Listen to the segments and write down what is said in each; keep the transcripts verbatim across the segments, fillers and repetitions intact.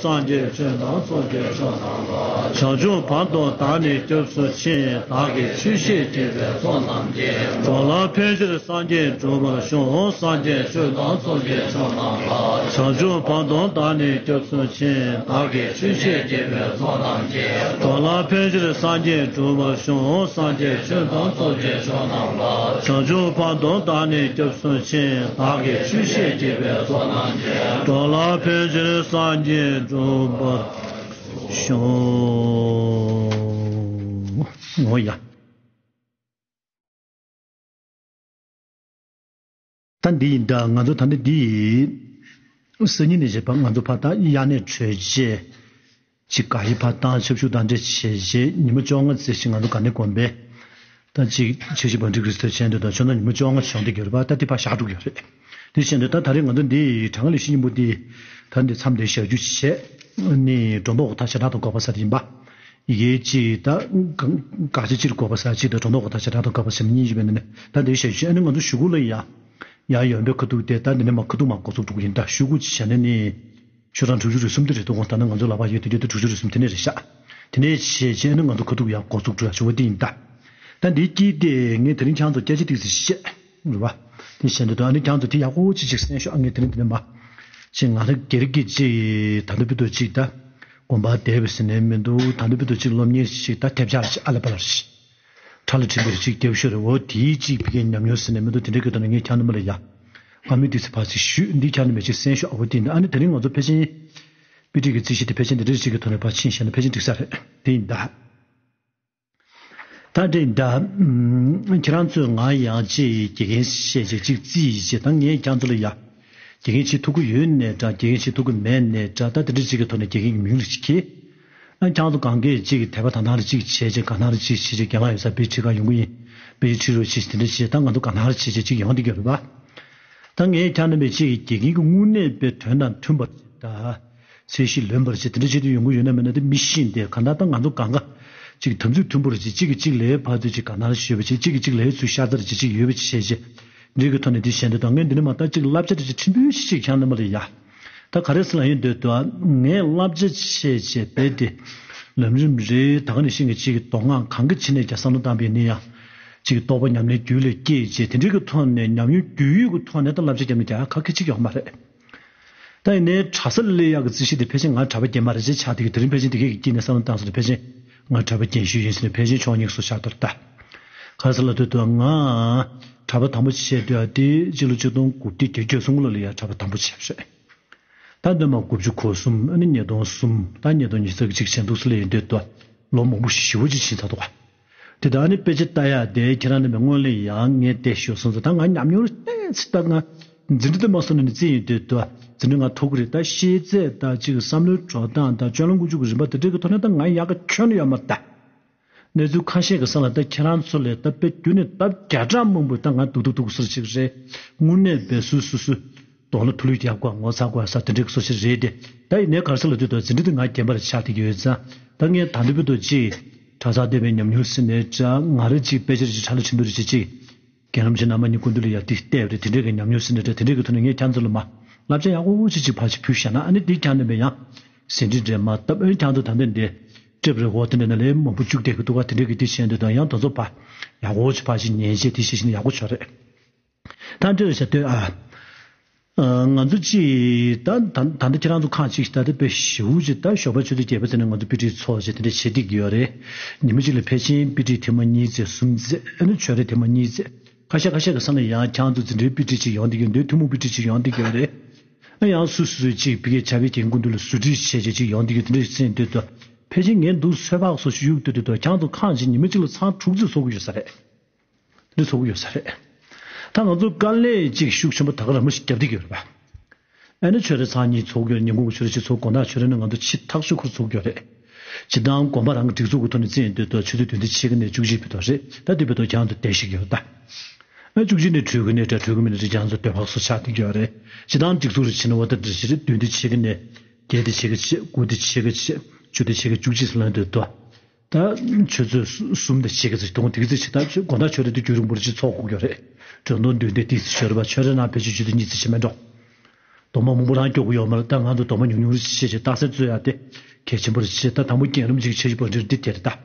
སངས་རྒྱས་ཆོས་དང་ཚོགས་ཀྱི་མཆོག་རྣམས་ལ། བྱང་ཆུབ་བར་དུ་བདག་ནི་སྐྱབས་སུ་མཆི། བདག་གིས་ཆོས་བཤད་བགྱིས་པའི་ཚོགས་རྣམས་ཀྱིས། འགྲོ་ལ་ཕན་ཕྱིར་སངས་རྒྱས་འགྲུབ་པར་ཤོག་སངས་རྒྱས་ཆོས་དང་ཚོགས་ཀྱི་མཆོག་རྣམས་ལ། བྱང་ཆུབ་བར་དུ་བདག་ནི་སྐྱབས་སུ་མཆི། བདག་གིས་ཆོས་བཤད་བགྱིས་པའི་ཚོགས་རྣམས་ཀྱིས། འགྲོ་ལ་ཕན་ཕྱིར་སངས་རྒྱས་འགྲུབ་པར་ཤོག་སངས་རྒྱས་ཆོས་དང་ཚོགས་ཀྱི་མཆོག་རྣམས་ལ། བྱང་ཆུབ་བར་དུ་བདག་ནི་སྐྱབས་སུ་མཆི། བདག་གིས་ཆོས་བཤད་བགྱིས་པའི་ཚོགས་རྣམས་ཀྱིས། འགྲོ་ལ་ཕན་ཕྱིར་སངས་རྒྱས་འགྲུབ་པར་ཤོག་འོ་ཡ། ད་འདི་ཡིན་ད། ང་ཚོ་ད་ནི་འདི་ཡིན། སང་ཉིན་ནས་བྱས་པ་ང་ཚོ་ཕར་ད་དབྱར་གནས་གྲོལ་རྗེས། ཅིག་ག་ཡི་ཕར་བཏང་ཆབ་ཆུ་དང་འདྲ་བྱས་རྗེས་ཉི་མ་བཅོ་ལྔ་ཙམ་ཞིག་ང་ཚོ་ག་ནས་དགོན་པའི། ད་ཅིག་ཆེ་ཆེ་བན་དྲུག་རིས་ཐོས་ཆེན་དུ་དང་ཆོས་ནང་ཉི་མ་བཅོ་ལྔ་བྱུང་དེ་གྱུར་པ་ད་དེ་ཕར་བཞག་འགྲོ་གི་ཡོད་རེད། དེ་བྱས་འདུག་ད་ད་རེས་ང་ཚོ་འདི་གྲངས་ལས་ཤིང་སྙིང་པོ་འདི་ད་འདི་མཚམས་འདི་བཞག་རྒྱུ་བྱས། ནི་སྒྲོ་འདོགས་ཐག་ཞེ་དྲག་ཏུ་འགོག་པ་ས་དེ་ཡིན་པ། ཡི་གེ་གཅིག་ད་དགག་བྱ་གཅིག་འགོག་པ་ས་གཅིག་དང་སྒྲོ་འདོགས་ཐག་ཞེ་དྲག་ཏུ་འགོག་པ་ས་གཉིས་ཡིན་པས་ནི་ད་འདི་བཞག་རྒྱུ་བྱས། ཨ་ནི་ང་ཚོ་གཞུག་གུ་ལ་ཡ། ཡང་ཡོན་པའི་ཁ་ཐུག་དེ་ད་འདི་ནས་མ་ཁ་ཐུག་མ་འགོ་ཚུགས་འགྲོ་གི་ཡིན་ད་གཞུག་གུ་བྱས་ནས་ནི། ཤོག་གྲངས་དྲུག་ཅུ་རེ་གསུམ་དེ་རེད་འདུག་ད་ནི་ང་ཚོ་ལག་པ་ཡོད་དུས་ཡོད་དུས་དྲུག་ཅུ་རེ་གསུམ་དེ་ནས་རེད་ཤག་དེ་ནས་བྱས་བྱས་ནི་ང་ཚོ་ཁ་ཐུག་ཡང་འགོ་ཚུགས་འགྲོ་ཡ་ཆུ་བོ་དེ་ཡིན་ད། ད་འདིའི་དཀྱིལ་དེ་ངས་དེ་རིང་ཁྱང་ཚོ་སྐད་ཆ་ཏིག་ཙམ་བཤད། རེད་བ། དེ་བཤད་འདོད་དུ་ཨ་ནི་ཁྱང་ཚོ་དེ་ཡག་པོ་ཅིག་ཅིག་གསན་ཤོག་ཨ་ངས་དེ་རིང་དེ་ནས་མ། ཅིག་ང་རང་སྒེར་གྱི་ཅིག་ད་ལྟ་བར་དུ་ཅིག་ད། དགོན་པ་བསྡད་པ་ཟེར་ནས་མི་འདུག་ད་ལྟ་བར་དུ་ཅིག་སློབ་གཉེར་ཅིག་ད་ཐེབས་ཆག་ཅིག་ཨ་ལ་པ་ལ་རེད། ཁྲ་ལ་ཁྲིམས་པའི་རིགས་གཅིག་རྒྱབ་ཤོར་རེ་འོ་དེའི་གཅིག་ཕ་གིའི་ཉམས་མྱོང་ཟེར་ནས་མི་འདུག་དེ་འདྲའི་སྐད་དོན་ངས་ཁྱང་རྣམ་པ་ལ་ཡ། ང་མི་འདི་ཚེ་ཕར་ཅིག་ཞུས་འདི་ཁྱང་རྣམ་པས་ཅིག་གསན་ཤོག་ཨ་བོ་དེ་ཡིན་ད་ཨ་ནི་དེ་རིང་ང་ཚོ་ཕལ་ཆེར། དཔེ་ཁྲིད་ཀྱི་རྩིས་གཞི་དེ་ཕལ་ཆེར་འདི་འདྲའི་གཅིག་གི་ཐོག་ནས་ཕར་ཕྱིན་བཞག་ན་ཕལ་ཆེར་འགྲིག་ས་རེད་དེ་ཡིན་ད། ད་འདྲ་ཡིན་ད། ཁྱེད་རང་ཚོས་ང་ཡང་ཅིག་དགེ་རྒན་བཤད་ཅིག་ཅིག་རྩིས་ཡིན་ཅིག་ད་ངས་ཁྱང་ཚོ་ལ་ཡ། དགེ་རྒན་བྱེད་ཐུབ་ཀྱི་ཡོད་ནའི་འདྲ་དགེ་རྒན་བྱེད་ཐུབ་ཀྱི་མེད་ནའི་འདྲ་ད་དེ་འདྲ་གཅིག་གི་ཐོག་ནས་དགེ་རྒན་གྱི་མིང་ལ་ཅིག་གྱིས། ཨ་ཁྱང་ཚོ་གང་གས་ཅིག་གི་དད་པ་དང་ཐང་ལ་ཅིག་བྱས་ཅིག་གང་ཐང་ལ་ཅིག་བྱས་ཅིག་རྒན་ལགས་ཡོད་ས་དཔེ་ཁྲིད་ག་ཡོང་གི་ཡིན། དཔེ་ཁྲིད་རོགས་བྱས་ཅིག་དེ་འདྲ་བྱས་ད་ང་ཚོ་གང་ཐང་ལ་བྱས་ཅིག་ཅིག་ཡོང་བསྡད་ཀྱི་ཡོད་རེད་པ། ད་ངས་ཁྱང་ནས་མེད་ཅིག་གི་དགེ་རྒན་གྱི་དངོས་གནས་པའི་དོན་དང་མཐུན་པར་ཅིག་ད། ཚད་གཞི་ལོན་པར་བྱེད་དེ་འདྲ་བྱེད་དུ་ཡོང་གི་ཡོད་ན་མེད་ན་དེ་མི་ཤེས་ཏེ་གང་ལྟར་ད་ང་ཚོ་གང་ག་ཅིག་དམ་ཚིག་མཐུན་པོར་བྱེད་གཅིག་གིས་གཅིག་ལའི་ཕར་ཚུར་ཅིག་ག་ནར་ཞུས་པ་བྱེད་གཅིག་གིས་གཅིག་ལའི་ཚུར་ཤ་ཚར་བྱེད་ཅིག་ཡོད་པ་བྱེད་བྱེད་འདི་གི་ཐོག་ནས་འདི་བཤད་འདོད་དང་ངས་འདི་ནས་མ་ལྟ་ཅིག་བསླབ་བྱ་དེ་ཅིག་ཕྲན་བུ་ཞིག་ཅིག་ཁྱང་ནས་མ་ལ་ཡ། ད་ག་རེ་ཟེར་ལ་ཡོད་འདོད་དོ། ངས་བསླབ་བྱ་བྱས་བྱས་རྦད་དེ་ལམ་རིམ་རེ་ད་ག་ནས་ཤིང་གི་ཅིག་གི་མདོ་སྔགས་གང་གི་ཕྱི་ནས་ཀྱང་བསམ་བློ་བཏང་པའི་ནི་ཡང་ཅིག་གི་རྟོགས་པ་ཉམས་ལེན་རྒྱུད་ལ་སྐྱེས་བྱས་དེ་འདྲའི་གི་ཐོག་ནས་ཉམས་མྱོང་རྒྱུས་ཡོད་ཀྱི་ཐོག་ནས་ད་བསླབ་བྱ་བརྒྱབ་ནས་རྒྱག་ཁ་ཁ་ཅིག་ཡོད་མ་རེད། ད་ཡིན་ནའི་གྲྭ་ས་སླེབས་ཡག་གི་རྩིས་གཞི་དེ་ཕལ་ཆེར་ང་གྲྭ་པ་རྒན་མ་རེད་ཅེས་ཆགས་དེ་གི་དེ་རིང་ཕལ་ཆེར་དེ་གས་ཀྱི་དཀྱིལ་ནས་བསམ་བློ་བཏང་སོང་དེ་ཕལ་ཆེར་ང་གྲྭ་པ་རྒན་ཤོས་ཡིན་ཟེར་ནས་ཕལ་ཆེར་ཆོག་ཉིག་སོ་ཆགས་དོར་ད། ག་རེ་ཟེར་ལབ་དུས་དུ་ང་གྲྭ་པ་དང་པོ་བྱས་དུས་ཨ་དེ་སྤྱི་ལོ་ཆིག་སྟོང་དགུ་བརྒྱ་བརྒྱད་ཅུ་གྱ་གསུམ་ལོ་ལ་ཡ་གྲྭ་པ་དང་པོ་བྱས་པ་རེད། ད་སྟོན་མ་དགུ་བཅུ་གོ་གསུམ་ཨ་ནི་ཉིས་སྟོང་གསུམ་ད་ཉིས་སྟོང་ཉི་ཤུ་རྩ་གཅིག་བྱས་འདུག་སེ་ལ་ཡིན་དུས་དུ་ལོ་མང་པོ་ཞེ་པོ་ཅིག་ཕྱིན་ཚར་འདུག་ག་དེ་ད་ནི་དཔེ་ཆ་ལྟ་ཡག་དེ་ཁྱེད་རང་ནི་མི་སྔོན་ལ་ཡང་ངས་བལྟས་ཤོག་སོང་ཙང་ད་ང་ཉམས་མྱོང་རེ་ཚིག་ད་ང་འཛིན་གྲྭ་དུ་མ་སོང་ནས་ནི་རྩིས་ཡིན་དུས་དུ་འཛིན་གྲྭ་ང་ཐུག་གི་རེད། ད་ཤེས་ཚད་ད་ཅིག་བསམ་བློའི་འགྲོ་སྟངས་ད་སྤྱོད་ལམ་ཀུན་སྤྱོད་ཀྱི་རིམ་པ་དེ་འདྲའི་གི་ཐོག་ནས་ད་ང་ཡག་ག་ཁྱོན་ནས་ཡོད་མ་རེད་ད། གནས་ཚུལ་ཁ་ཤས་ཀྱི་སང་ལ་ད་ཁྱེད་རང་ཚོ་ལས་ད་དཔེ་རྒྱུ་ནས་ད་བརྒྱ་ཕྲག་མང་པོས་ད་ང་སྡུག་སྡུག་སྡུག་ཟེར་ཅིག་རེད། དངོས་གནས་དཔེ་སུ་སུ་སུ་གདོང་ལ་ཐུ་ལུད་རྒྱག་དགོས་ངོ་ཚ་དགོས་ས་དེ་འདྲའི་གི་སོ་ཞིག་རེད་དེ། ད་ཡིན་ནའི་ག་རེ་ཟེར་ལབ་དུས་ད་འཛིན་གྲྭ་དེ་ང་རྒན་པར་ཆགས་བསྡད་ཀྱི་ཡོད་ཙང་ད་ངས་ད་འདི་བར་དུ་ཅིག་གྲྭ་ཚང་བསྡད་པའི་ཉམས་མྱོང་ཟེར་ནའི་འདྲ་ང་རང་ཅིག་དཔེ་ཆ་རེ་ཅིག་ཁྲ་ལ་ཆེན་པོ་རེ་ཅིག་ཅིག་རྒན་རབས་ཆེན་རྣམ་པ་གཉིས་སྐུ་མདུན་ལ་ཡར་ཏིག་བལྟས་པ་རེད། དེ་འདྲའི་གི་ཉམས་མྱོང་ཟེར་ནའི་འདྲ་དེ་འདྲའི་གི་ཐོག་ནས་ངས་ཁྱེད་ཚོ་ལ་མ་བསླབ་བྱ་ཡག་པོ་ཅིག་ཅིག་ཕར་ཅིག་ཕུལ་བཞག་ན་ཨ་ནི་འདི་ཁྱེད་ཚོ་ནས་ཡང་ཟིན་བྲིས་འདྲ་མ་བཏབ་ཨ་ནི་ཁྱེད་ཚོ་ད་འདི་འདི་ཊེབ་རེ་འོ་དེ་འདྲ་ནང་ལ་མང་པོ་བཅུག་བསྡད་ཀྱི་འདུག་ག་དེ་འདྲའི་གི་འདི་བྱས་འདུག་དང་ཡང་དེ་ཚོ་ཕར་ཡག་པོ་ཅིག་ཕར་ཅིག་ཉན་བྱས་དེ་བྱས་ཤིག་ན་ཡག་པོ་ཆོག་རེད། ད་འདྲ་བྱས་ཏེ་ཨ། ང་ཚོ་ཅིག་ད་ད་ད་ལྟ་ཁྱེད་རང་ཚོ་ཁག་ཅིག་ད་ལྟ་དཔེ་ཞེ་པོ་ཅིག་ད་ཞོགས་པ་ཆུ་ཚོད་བརྒྱད་པ་ཙམ་ནས་ང་ཚོ་དཔེ་ཁྲིད་ཚོགས་བྱས་དེ་འདྲ་བྱེད་བསྡད་ཀྱི་ཡོད་རེད། ཉི་མ་གཅིག་ལ་ཕལ་ཆེར་དཔེ་ཁྲིད་ཐེངས་མ་གཉིས་ཙམ་གསུམ་ཙམ་ཨ་ནི་ཆོས་ར་ཐེངས་མ་གཉིས་ཙམ་ཁ་ཤས་ཁ་ཤས་ཀྱི་སང་ལ་ཡང་ཁྱེད་ཚོ་འཛིན་གྲྭའི་དཔེ་ཁྲིད་ཅིག་ཡོང་བསྡད་ཀྱི་ཡོད་འདུག་ཐུན་མོང་དཔེ་ཁྲིད་ཅིག་ཡོང་བསྡད་ཀྱི་ཡོད་རེད། ཨ་ཡང་སུ་སུ་ཅིག་ཕ་གིའི་བྱ་བའི་འགན་ཁུར་འདུག་ལ་ཟུར་ཁྲིད་བྱས་བྱས་ཅིག་ཡོང་བསྡད་ཀྱི་ཡོད་དེ་འདྲ་ཟེར་འདུག་ད་ཕལ་ཆེར་ངས་འདུག་ཚོད་དཔག་སོགས་ཞུ་ཡུག་ཏུ་འདུག་ད་ཁྱེད་ཚོ་ཁག་ཅིག་ཉི་མ་གཅིག་ལ་ཚར་དྲུག་ཙམ་ཚོགས་ཀྱི་ཡོད་ས་རེད། འདི་ཚོགས་ཀྱི་ཡོད་ས་རེད། ད་ང་ཚོ་དཀའ་ལས་ཅིག་ཤུགས་ཆེན་པོ་ད་ག་རང་མོ་ཞིག་བརྒྱབ་བསྡད་ཀྱི་ཡོད་རེད་པ། ཨ་ནི་ཆོས་ར་ཚར་གཉིས་ཚོགས་ཀྱི་ཡོད། ཉིན་གུང་གི་ཆོས་ར་གཅིག་ཚོགས། དགོང་དག་ཆོས་ར་ནི་ང་ཚོ་ཕྱི་ཐག་ཆོད་ཁུར་ཚོགས་ཀྱི་ཡོད་རེད། སྤྱིར་བཏང་དགོན་པ་རང་གི་སྒྲིག་འཛུགས་ཀྱི་ཐོག་ནས་བརྩིས་ཡོང་དུས་ད་ཆུ་ཚོད་བདུན་དང་ཕྱེད་ཀ་ནས་བཅུ་གཅིག་བར་དུ་རེད། ད་དེ་བར་དུ་ཁྱེད་ཚོ་བསྡད་ཤེས་ཀྱི་ཡོད་རེད་ད། ཨ་བཅུ་གཅིག་ནས་གྲོལ་གི་ནས་ད་གྲོལ་གི་མིན་ན་ད་ཁྱེད་ཚོ་སྡོད་ཁག་སོགས་ཆགས་བསྡད་ཀྱི་ཡོད་རེད། སྤྱིར་བཏང་སྒྲིག་འཛུགས་རེ་བྱས་ན་འོ་ད་འདིར་བྱེད་རེད། བདུན་དང་ཕྱེད་ཀ་ནས་བརྒྱད་དང་ཕྱེད་ཀ་བྱས། དགུ་དང་ཕྱེད་ཀ་བྱས། བཅུ་དང་ཕྱེད་ཀ་བཅུ་གཅིག་ལོན་དུས་ད། ད་ཆུ་ཚོད་གསུམ་དང་ཕྱེད་ཀ་ཙམ་གཏོང་དེ་ག་ཙམ་བྱེད། ད་དགོང་དག་ཆོས་ར་དེ་རྒྱུན་རིང་པོར་ཅིག་ཚོགས་དགོས་ཀྱི་རེད། དྲན་གདུང་འདུས་སྡེ་ཏིག་ཙམ་ཤོར་བ་ཆོས་ར་ནང་ཕལ་ཆེར་ཆུ་ཚོད་གཉིས་ཙམ་བྱེད་མེད་འགྲོ། རྡོག་མ་མང་པོ་རང་སྐྱོག་གི་ཡོད་མ་རེད། ད་ང་ཚོ་རྡོག་མ་ཉུང་ཉུང་རེ་བྱས་བྱས་རྟགས་གསལ་རྩོད་ཡ་དེ་གལ་ཆེན་པོ་རེད་བྱས། ད་དང་པོ་རྒྱང་རིང་ཅིག་བྱེད་ཀྱི་པ་འདྲི་འདི་དེ་རེད་ད།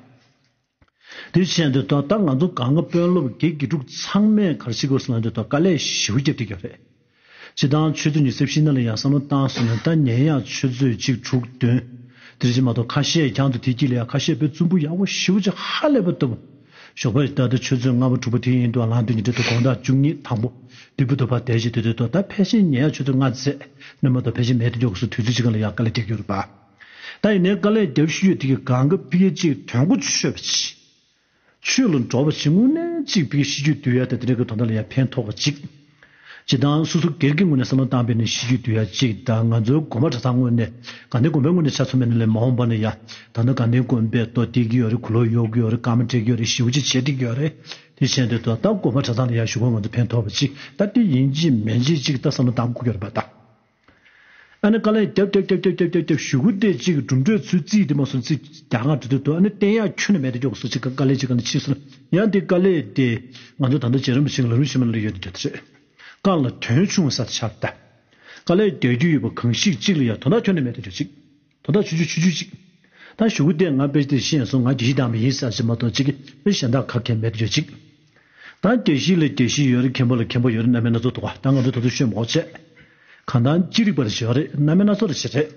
དེ་བྱས་འདི་ད་ད་ང་ཚོ་གང་ག་དཔོན་སློབ་དགེ་དགེ་ཕྲུག་ཚང་མས་ག་རེ་བྱེད་དགོས་སོང་ལབ་འདི་ད་དཀའ་ལས་ཞེ་པོ་བརྒྱབ་བསྡད་ཀྱི་ཡོད་རེད། སྤྱིར་བཏང་ཆུ་ཚོད་ཉི་ཤུ་རྩ་བཞི་ནང་ལ་ཡང་བསམ་བློ་བཏང་སོང་ན་ད་ཉན་ཡག་ཆུ་ཚོད་གཅིག་དྲུག་བདུན། དེ་རེད་ཅེ་མ་གཏོགས་ཁ་ཤས་ཀྱང་དུ་དེ་དཀྱིལ་ལ་ཡང་ཁ་ཤས་དཔེ་རྩུབ་པོ་ཡག་པོ་ཞེ་པོ་ཅིག་ཧ་ལས་པ་ལྟ་བུ། ཞོགས་པ་ད་ལྟ་ཆུ་ཚོད་ལྔ་པ་དྲུག་པ་དེ་ཡིན་དུས་ལངས་དུས་ཉིན་དྲོ་དུ་དགོང་དག་བཅུ་གཉིས་དང་པོ་དུས་བུ་དུ་བར་བསྡད་བཞིན་དུ་དུས་ཐོག་ད་ཕལ་ཆེར་ཉལ་ཡག་ཆུ་ཚོད་ལྔ་ཚད་སྣོན་མ་གཏོགས་ཕལ་ཆེར་མེད་དུ་འཇོག་སོ་དུས་ཚོད་ཅིག་གང་ལ་ཡང་དཀའ་ལས་རྒྱག་རྒྱུ་རེད་པ། ད་ཡིན་ནའི་དཀའ་ལས་རྒྱབ་ཤི་ཡོད་དེ་གི་གང་ག་ཕི་གེ་ཅིག་དོན་གོ་ཆོད་པ་ཅིག་ཆོས་ལ་འགྲོ་བ་ཞིག་དངོས་གནས་གཅིག་པའི་གཤིས་རྒྱུད་འདུལ་ཡ་དང་དེ་འདྲ་གི་དོན་དག་ལ་ཡང་ཕན་ཐོགས་པ་གཅིག་སྤྱིར་བཏང་སོ་སོ་སྒེར་གྱི་ངོས་ནས་བསམ་བློ་བཏང་པའི་ནི་གཤིས་རྒྱུད་འདུལ་ཡ་གཅིག་དང་ང་ཚོའི་དགོན་པ་གྲྭ་ཚང་ངོས་ནས་དགའ་ལྡན་དགོན་པའི་ངོས་ནས་ཆ་མཚོན་པ་ནི་ལས་མ་འོངས་པ་ནི་ཡ་ད་ནི་དགའ་ལྡན་དགོན་པའི་ཏོ་བསྡད་ཀྱི་ཡོད་རེད། གུ་ལོ་གཡོག་གི་ཡོད་རེད། སྐར་མ་སྤྲད་ཀྱི་ཡོད་རེད། ཞེ་པོ་ཅིག་བྱེད་བསྡད་ཀྱི་ཡོད་རེད། དེ་བྱས་འདི་ད་ལྟ་དགོན་པ་གྲྭ་ཚང་ལ་ཡ་ཞུ་སྒོ་ང་ཚོ་ཕན་ཐོགས་པ་གཅིག་ད་དེ་ཡིན་གཅིག་མིན་གཅིག་གཅིག་ད་བསམ་བློ་བཏང་དགོས་ཀྱི་རེད་པ་ད། ཨ་ནི་དཀའ་ལས་རྒྱབ་རྒྱབ་རྒྱབ་རྒྱབ་རྒྱབ་རྒྱབ་ཞུ་གུ་དེ་གཅིག་གྲུབ་འབྲས་ཚུལ་རྩིས་དེ་མ་སོང་རྩིས་རྒྱ་གར་འགྲོ་དུས་དུ་ཨ་ནི་བསྟན་ཡག་ཁྱོན་ནས་མེད་དུ་འཇོག་སོ་གཅིག་དཀའ་ལས་གཅིག་ག་ནས་ཕྱིན་སོང་ཡང་དེ་དཀའ་ལས་དེ་ང་ཚོ་ད་ལྟ་རྗེ་རིན་པོ་ཆེ་གི་ལམ་རིམ་ཤེས་མ་ལ་ཡོད་དུ་འཇོག་དེ་རེད། བཀའ་ལ་དོན་ཆུང་ས་ཆར་ད། དཀའ་ལས་རྒྱག་རྒྱུ་ཡོད་པ་གང་ཞིག་གཅིག་ལ་ཡང་དོན་དག་ཁྱོན་ནས་མེད་དུ་འཇོག་གཅིག་དོན་དག་ཆུང་ཆུང་ཆུང་ཆུང་གཅིག་ད་ཞུ་གུ་དེ་ང་དཔེ་དེ་ཤེས་སོང་ང་དགེ་བཤེས་དམ་པ་ཡིན་ས་ཞིག་མ་གཏོགས་གཅིག་གི་དཔེ་གཞན་དག་ག་གེ་མེད་དུ་འཇོག་གཅིག་ད་དགེ་བཤེས་ལ་དགེ་བཤེས་ཡོད་རེད། མཁན་པོ་ལ་མཁན་པོ་ཡོད་རེད། རྣམ་པའི་སྣ་ཚོགས་འདུག་བ། ད་ང་ཚོ་ད་དུང་ཤོད་མོག་བྱས། གང་ལྟར་ཅི་རིགས་པར་བྱེད་པ་རེད། རྣམ་པའི་སྣ་ཚོགས་རེ་བྱེད་རེད།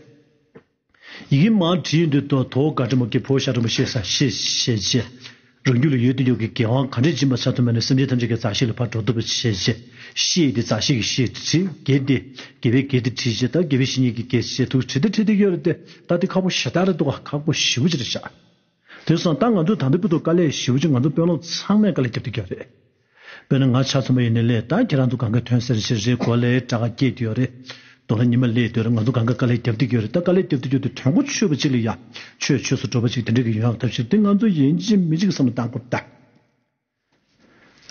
ཡི་གེ་མར་བྲིས་ཡོང་དུས་ད་དོ་དགའ་དྲི་མོ་གི་ཕོ་ཤ་དྲི་མོ་ཤེས་ས་ཤེས་ཤེས་བྱས། རང་རྒྱུད་ལ་ཡོད་དུ་ཡོད་ཀྱི་དགེ་དབང་ག་འདྲས་སྦྱིན་པ་ཆ་ཐུབ་མེད་ན་སེམས་ཅན་ཐམས་ཅད་ཀྱི་མཛའ་བཤེས་ལ་ཕར་འགྲོ་ཐུབ་པ་བྱས་བྱས། ཤེས་དེ་མཛའ་བཤེས་ཀྱི་ཤེས་བྲིས། དགེ་དེ་དགེ་བའི་དགེ་དེ་བྲིས་བྱས། ད་དགེ་བའི་བཤེས་གཉེན་གྱི་དགེ་བྱས་ཐུགས་བྲིས་ད་བྲིས་དེ་ཡོད་རེད་དེ། ད་དེ་ཁག་པོ་ཞེ་དྲག་རེད་འདུག་ག་ཁག་པོ་ཞེ་པོ་ཅིག་རེད་ཤག་དེ་སོང་ད་ང་ཚོ་ད་ལྟ་བར་དུ་དཀའ་ལས་ཞེ་པོ་ཅིག་ང་ཚོ་དཔོན་སློབ་ཚང་མས་དཀའ་ལས་བརྒྱབ་བསྡད་ཀྱི་ཡོད་རེད། དཔེར་ན་ང་ཆ་ཚང་མ་ཡིན་ནའི་ལས་ད་ཁྱེད་རང་ཚོ་གང་ག་ཐོན་ཟེར་ཞིག་རེད། གོ་ལས་དྲག་སྐྱེས་དུ་ཡོད་རེད། དོ་ལ་ཉི་མ་ལས་དུ་ཡོད་རེད། ང་ཚོ་གང་ག་དཀའ་ལས་བརྒྱབ་བསྡད་ཀྱི་ཡོད་རེད། ད་དཀའ་ལས་བརྒྱབ་བསྡད་ཀྱི་ཡོད་དུ་དོན་གོ་ཆོད་པ་ཅིག་ལ་ཡ་ཆོས་ཆོས་སུ་འགྲོ་བ་ཅིག་དེ་འདྲ་གི་ཡོང་ཡག་ཐབས་ཤེས་དེ་ང་ཚོ་ཡིན་གཅིག་མིན་གཅིག་གི་བསམ་བློ་བཏང་དགོས་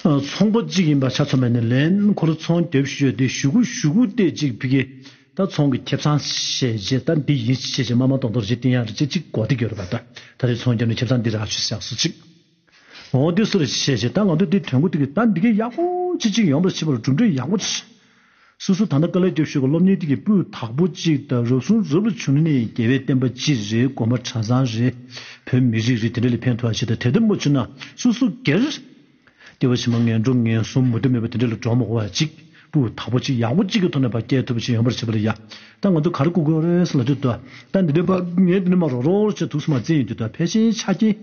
ད། ཚོང་པ་གཅིག་ཡིན་པ་ཆ་ཚང་མ་ནས་ལན་ཁོ་ར་ཚོང་རྒྱབ་ཞུས་ཏེ་ཞུ་གུ་ཞུ་གུ་དེ་གཅིག་ཕི་གེ་ད་ཚོང་གི་ཁེ་བཟང་བཤད་རྗེས་ད་འདི་ཡིན་བཤད་རྗེས་མ་མ་གཏོང་གཏོང་རྗེས་བསྟན་ཡག་རེད་ཅེས་གཅིག་གོ་བསྡད་ཀྱི་ཡོད་རེད་པ། ད་ད་རེས་ཚོང་རྒྱབ་ནས་ཁེ་བཟང་འདི་རག་ཆུ་བཞག་སུ་གཅིག་འོ་འདི་སུ་རེད་བཤད་རྗེས་ད་ང་ཚོ་འདི་དོན་གོ་དེ་གི་ད་འདི་གའི་ཡག་པོ་ཅིག་ཅིག་ཡོང་བར་བྱེད་པར་གྲུབ་འབྲས་ཡག་པོ་ཅིག་སོ་སོ་ད་ལྟ་དཀའ་ལས་རྒྱབ་ཞུས་པའི་སློབ་གཉེར་དེ་གི་སྤུས་དག་པོ་གཅིག་དང་རབ་གསུམ་རབ་ལ་བྱུང་ནས་རྒྱལ་བའི་བསྟན་པ་སྤྱི་རེད། དགོན་པ་གྲྭ་ཚང་རེད། བོད་མི་རིགས་རེད། དེ་འདྲ་ལ་ཕན་ཐོགས་ཆེད་དུ་དེ་ལྟ་མ་བྱུང་ན་སོ་སོ་སྒེར་ལྟེ་བ་ཕྱི་མ་ངན་འགྲོ་ངན་སོང་མུ་མཐུད་མེད་པ་དེ་འདྲ་ལ་འགྲོ་མ་དགོས་པ་གཅིག་སྤུས་དག་པོ་གཅིག་ཡག་པོ་གཅིག་གི་ཐོག་ནས་ཕར་སྐྱེལ་ཐུབ་པ་ཞིག་ཡོང་བར་བྱེད་པ་ལ་ཡ། ད་ང་ཚོ་ག་རེ་དགོས་ཀྱི་ཡོད་རེད་ཟེར་ལབ་དུས་ད་ད་འདི་འདྲ་པ་ངས་འདི་འདྲ་མ་རོགས་རོགས་བྱས་ཐུགས་སུ་མ་བརྩིས་ཡོང་དུས་ད་ཕལ་ཆེར་ཆ་རྐྱེན།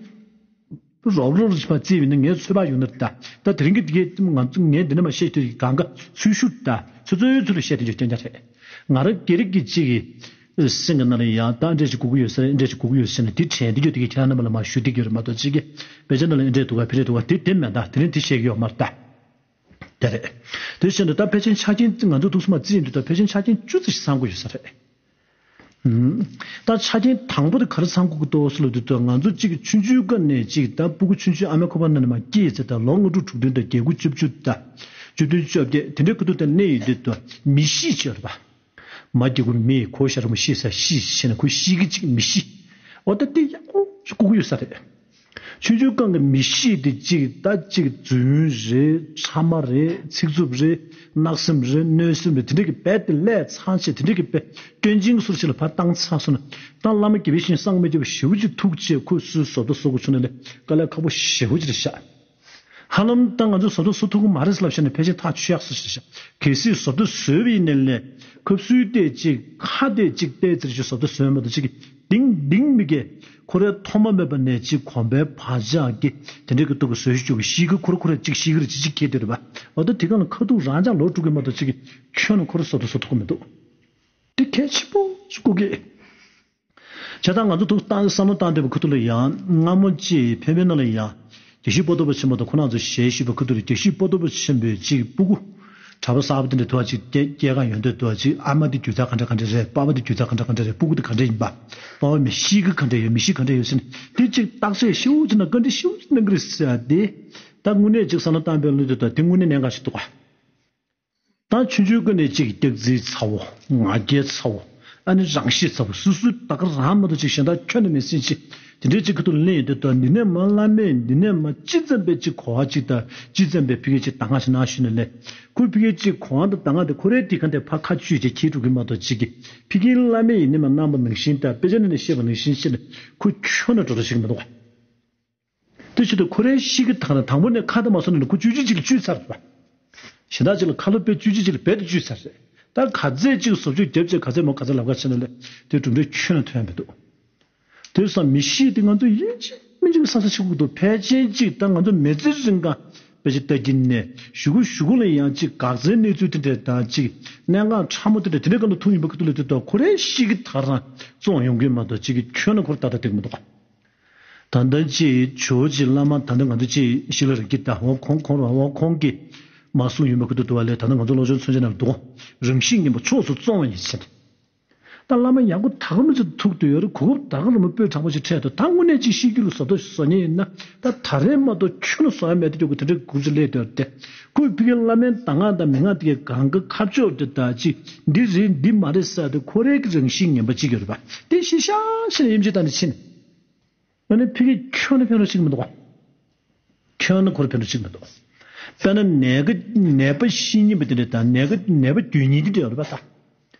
རོགས་རོགས་རིག་པ་བརྩིས་པ་ཡིན་ན་ངའི་ཚོད་དཔག་ཡོད་ན་ད་ད་དེ་རིང་གི་དེ་གའི་ང་ཚོ་ངས་འདི་འདྲ་མ་བཤད་དུས་གང་ག་ཚུལ་ཤུགས་ད་ཚོད་ཚོད་ཚུལ་ལ་བཤད་དེ་འཇོག་རྐྱང་རྐྱང་རེད། ང་རང་སྒེར་གྱི་གཅིག་གི་སེམས་ཀྱི་ནང་ལ་ཡང་ད་འདྲས་ཅིག་དགོས་ཀྱི་ཡོད་ས་རེད། འདྲས་ཅིག་དགོས་ཀྱི་ཡོད་ཟེར་ནས་དེ་དྲན་དེ་འཇོག་དེ་གའི་ཁྱེད་རང་རྣམ་པ་ལ་མ་ཞུ་བསྡད་ཀྱི་ཡོད་རེད་མ་གཏོགས་གཅིག་གི་བེད་སྤྱོད་ནང་ལ་འདྲས་འདུག་ག་ཕི་རེད་འདུག་ག་དེ་དེ་མེད་ད་དེ་རིང་དེ་བཤད་ཀྱི་ཡོད་མ་རེད་ད། དེ་རེད། དེ་བཞིན་དུ་ད་ཕལ་ཆེར་ཆ་རྐྱེན་ང་ཚོ་ཐུགས་སུ་མ་བརྩིས་ཡིན་དུས་ད་ཕལ་ཆེར་ཆ་རྐྱེན་བཅུ་ཙམ་ཞིག་ཚང་དགོས་ཡོད་ས་རེད། ད་ཆ་རྐྱེན་དང་པོ་དེ་ག་རེ་ཚང་དགོས་ཀྱི་འདུག་ཟེར་ལབ་དུས་ད་ང་ཚོ་གཅིག་ཆུང་ཆུང་སྒང་ནས་གཅིག་ད་སྤུ་གུ་ཆུང་ཆུང་ཨ་མའི་ཁོག་པ་ནང་ནས་མར་སྐྱེས་ཚེ་ད་ལོ་ལྔ་དྲུག་དྲུག་བདུན་དང་བརྒྱད་དགུ་བཅུ་བཅུ་ད་བཅུ་བདུན་བཅོ་བརྒྱད་དེ་འདྲའི་ཁ་ཐུག་དེ་གནས་ཡོད་དུས་ད་མི་གཤིས་ཆེ་བ་རེད་པ། མ་སྐྱེ་དགུ་མི་ཁོ་ཤ་ར་མོ་ཤི་ས་ཤི་ཤི་ན་ཁོ་ཤི་གི་གཅིག་མི་ཤི། འོ་ད་དེ་ཡག་པོ་ཞིག་དགོས་ཀྱི་ཡོད་ས་རེད། ཆུང་ཆུང་སྒང་གི་མི་གཤིས་དེ་གཅིག་ད་གཅིག་རྫུན་རེད། ཕྲ་མ་རེད། ཚིག་རྩུབ་རེད། གནག་སེམས་རེད། གནོད་སེམས་རེད། དེ་འདྲ་གི་རྦད་དེ་ལས་ཚང་བྱས་དེ་འདྲ་གི་རྦད་སྐྱོན་ཅན་གྱི་སོར་ཞིག་ལ་ཕར་བཏང་ཚར་སོང་ན་ད་བླ་མ་དགེ་བའི་བཤེས་གཉེན་སངས་མི་རྒྱས་པ་ཞེ་པོ་ཅིག་ཐུག་བྱས་ཁོས་སུའི་བཟོ་ལྟ་བཟོ་དགོས་བྱུང་ན་ལས་དཀའ་ལས་ཁག་པོ་ཞེ་པོ་ཅིག་རེད་ཤག་ཧ་ལམ་ད་ང་ཚོས་བཟོ་ལྟ་བཟོ་ཐུབ་ཀྱི་མ་རེད་ཟེར་ལབ་བྱས་ན་ཕལ་ཆེར་ཐག་ཆོད་ཡག་སོ་ཞེས་བྱ། གལ་སྲིད་བཟོ་ལྟ་བཟོས་པ་ཡིན་ནའི་ལས་ཁབ་སུའི་སྟེ་གཅིག་ཁ་སྟེ་གཅིག་ཏོག་ཙམ་ཞིག་བཟོ་ལྟ་བཟོས་མ་གཏོགས་གཅིག་གིས་ལྡིང་ལྡིང་མི་དགོས། ཁོ་རའི་ཐོག་མ་མེད་པ་ནས་གཅིག་གོམ་པའི་བག་ཆགས་ཀྱིས་དེ་འདྲའི་གི་སྟོབས་ཀྱིས་བཟོས་བཅུག་གི་ཤི་གི་ཁོ་ར་ཁོ་ར་གཅིག་ཤི་གི་རེད་གཅིག་གཅིག་ཁྱེར་དེ་རེད་པ། འོ་ད་དེ་ག་ལ་ཁ་ཐུག་རང་ཅག་ལོག་འགྲོ་གི་མ་གཏོགས་གཅིག་གིས་ཁྱོན་ནས་ཁོ་ར་བཟོ་ལྟ་བཟོ་ཐུབ་ཀྱི་མི་འདུག་དེ་གལ་ཆེན་པོ་ཞིག་དགོས་ཀྱི། བྱས་ཙང་ང་ཚོ་ཐུགས་བཏང་བསམ་བློ་བཏང་བསྡད་པའི་ཁ་ཐུག་ལ་ཡང་སྔ་མོ་ཅིག་ཕན་པའི་ནང་ལ་ཡང་དགེ་བཤེས་པོ་ཏོ་པ་ཆེན་པོ་དང་ཁོ་རང་ཚོ་ཞལ་བཞུགས་པའི་ཁ་ཐུག་ལ་དགེ་བཤེས་པོ་ཏོ་པ་ཆེན་པོས་ཅིག་སྤུ་གུ་གྲྭ་པ་གསར་པ་དེ་འདྲ་དུ་བ་ཅིག་སྐྱེ་སྐྱེ་ག་ཡོང་དུས་དུ་བ་ཅིག་ཨ་མ་དེ་རྒྱུ་མཚན་ག་འདྲ་ག་འདྲ་རེད། པ་ཕ་དེ་རྒྱུ་མཚན་ག་འདྲ་ག་འདྲ་རེད། སྤུ་གུ་དེ་ག་འདྲ་ཡིན་པ། པ་ཕ་མི་ཤི་གི་ག་འདྲ་ཡོད། མི་ཤི་ག་འདྲ་ཡོད་ཟེར་ནས་དེ་ཅིག་བརྟག་དཔྱད་ཞེ་པོ་ཅིག་གནང་ག་འདྲ་ཞེ་པོ་ཅིག་གནང་གི་རེད་ཟེར་ཡ་དེ། ད་དངོས་གནས་ཅིག་བསམ་བློ་བཏང་བའི་ལུས་དེ་དང་དེ་དངོས་གནས་གནད་འགག་ཞིག་འདུག་ག་ད་ཆུང་ཆུང་ཀུན་ནས་ཅིག་སྐྱག་རྫུན་ཚ་བོ། ང་རྒྱལ་ཚ་བོ། ཨ་ནི་རང་ཤེད་ཚ་བོ། སུ་སུ་ད་ག་རང་མ་གཏོགས་ཅིག་གཞན་དག་ཁྱོན་ནས་མེད་ཟིན་ཅིག་དེ་འདྲའི་ཅིག་ཁ་ཐུག་ལ་གླེང་ཡོང་དུས་ད་འདི་ནས་མ་བླ་མས་འདི་ནས་མ་ཅི་ཙམ་པའི་ཅིག་གོ་བ་ཅིག་དང་ཅི་ཙམ་པའི་ཕ་གི་ཅིག་གདམས་ངག་ཅིག་གནང་ཞུས་ནས་ལས། ཁོས་ཕ་གི་ཅིག་གོ་བ་དང་གདམས་ངག་དེ་ཁོ་རའི་དེ་ག་དེ་ཕར་ཁ་བཅུས་བྱས་ཁྱེར་འགྲོ་གི་མ་གཏོགས། ཅིག་གི་ཕ་གིའི་བླ་མས་ཡིན་ནས་མ་གནང་པ་ནང་བཞིན་དང་དཔེ་ཆ་ནས་ནས་བཤད་པ་ནང་བཞིན་བྱས་ནས་ཁོ་ཁྱོན་ནས་འགྲོ་འགྲོ་ཞིག་མི་འདུག་ག། དེ་བྱེད་དུས་ཁོ་རའི་གཤིས་ཀ་དག་ན་དང་པོ་ནས་ཁ་དང་མ་སོང་ནས་ནས་ཁོ་བཅུ་གཅིག་ཅིག་ལ་བཅུས་ཚར་བ། གཞན་དག་ཅིག་ལ་ཁ་ལོ་པས་བཅུ་གཅིག་ཅིག་ལ་རྦད་དེ་བཅུས་ཚར་རེད། ད་ག་ཚད་ཅིག་བཟོ་བཅོས་རྒྱབ་བྱས་ག་ཚད་མོ་ག་ཚད་ལབ་ག་བྱས་ན་ལས་དེ་གྲུབ་འབྲས་ཁྱོན་ནས་ཐོན་ཡ་མི་འདུག། དེ་སོང་མི་གཤིས་དེ་ང་ཚོ་ཡིན་གཅིག་མིན་གཅིག་གསར་གསར་ཆགས་ཀྱི་འདུག། ཕལ་ཆེར་ཅིག་ད་ང་ཚོ་མི་ཚེ་རིང་ག་དཔེ་ཆ་ལྟ་གིན་ནས་གཞུག་གུ་གཞུག་གུ་ལ་ཡང་ཅིག་འགག་རྩའི་གནས་ཚུལ་དེ་འདྲ་དང་ཅིག་གནད་འགག་ཕྲ་མོ་དེ་འདྲ་དེ་འདྲའི་སྒང་དུ་ཐུག་ཡོང་པའི་ཁ་ཐུག་ལ་དེ་ད་ཁོ་རའི་གཤིས་ཀ་དག་རང་བཙོང་ཡོང་གི་མ་གཏོགས་ཅིག་གི་ཁྱོན་ནས་ཁོར་ཏག་ཏག་འགྲིག་མི་འདུག། ད་ལྟ་ཅིག་ཇོ་བོ་རྗེ་བླ་མ་ད་ལྟ་ང་ཚོ་ཅིག་ཤི་ལ་རིགས་ཀྱི་ད་འོ་ཁོང་ཁོང་རང་འོ་ཁོང་གིས་མ་གསུངས་ཡོད་མ་ཁུ་ཏུ་དུ་བ་ལས། ད་ལྟ་ང་ཚོ་ལོ་ཆུང་ཚུན་ཆད་ནང་འདུག། རང་གཤིས་ངན་པ་ཕྱོགས་སུ་བཙོང་བ་ཡིན་ཟེར། ད་བླ་མ་ཡག་པོ་ད་ག་མི་ཚོ་ཐུག་ཏུ་ཡོད་རེད། གོ་སྐབས་ད་ག་རུ་མ་སྤོས་དྲག་པོ་ཞིག་འཕྲད་དུ། ད་དངོས་གནས་ཅིག་ཤེས་རྒྱུ་ལ་བཟོ་ལྟ་བཟོ་མཁན་ཡིན་ན་ད་ད་རེས་མ་གཏོགས་ཁྱོན་ནས་བཟོ་ཡ་མེད་དུ་སྐྱོ་གི་དེ་འདྲའི་གུ་ཚོད་སླེབས་དུ་ཡོད་དེ། ཁོས་ཕ་གི་བླ་མའི་གདམས་ངག་དང་མན་ངག་དེ་གའི་གང་ག་ཁ་ཕྱོགས་དེ་ད་ཅིག་འདི་རེད་འདི་མ་རེད་ཟེར་དུས་ཁོ་རའི་གི་རང་གཤིས་ངན་པ་ཅིག་ཡོད་རེད་པ། དེ་ཤི་ཤ་ཤི་ནས་ཡིན་གཅིག་ད་ནི་ཕྱིན། ང་ནི་ཕ་གི་ཁྱོན་ནས་ཕན་ཐོགས་ཅིག་མི་འདུག་ག། ཁྱོན་ནས་ཁོར་ཕན་ཐོགས་ཅིག་མི་འདུག། དཔེར་ན་ནད་ཀ་ནད་པ་ཤི་ཉེན་པ་དེ་འདྲ་དང་ནད་ཀ་ནད་པ་འགྱོད་ཉེན་དེ་འདྲ་ཡོད་རེད་པ་ད།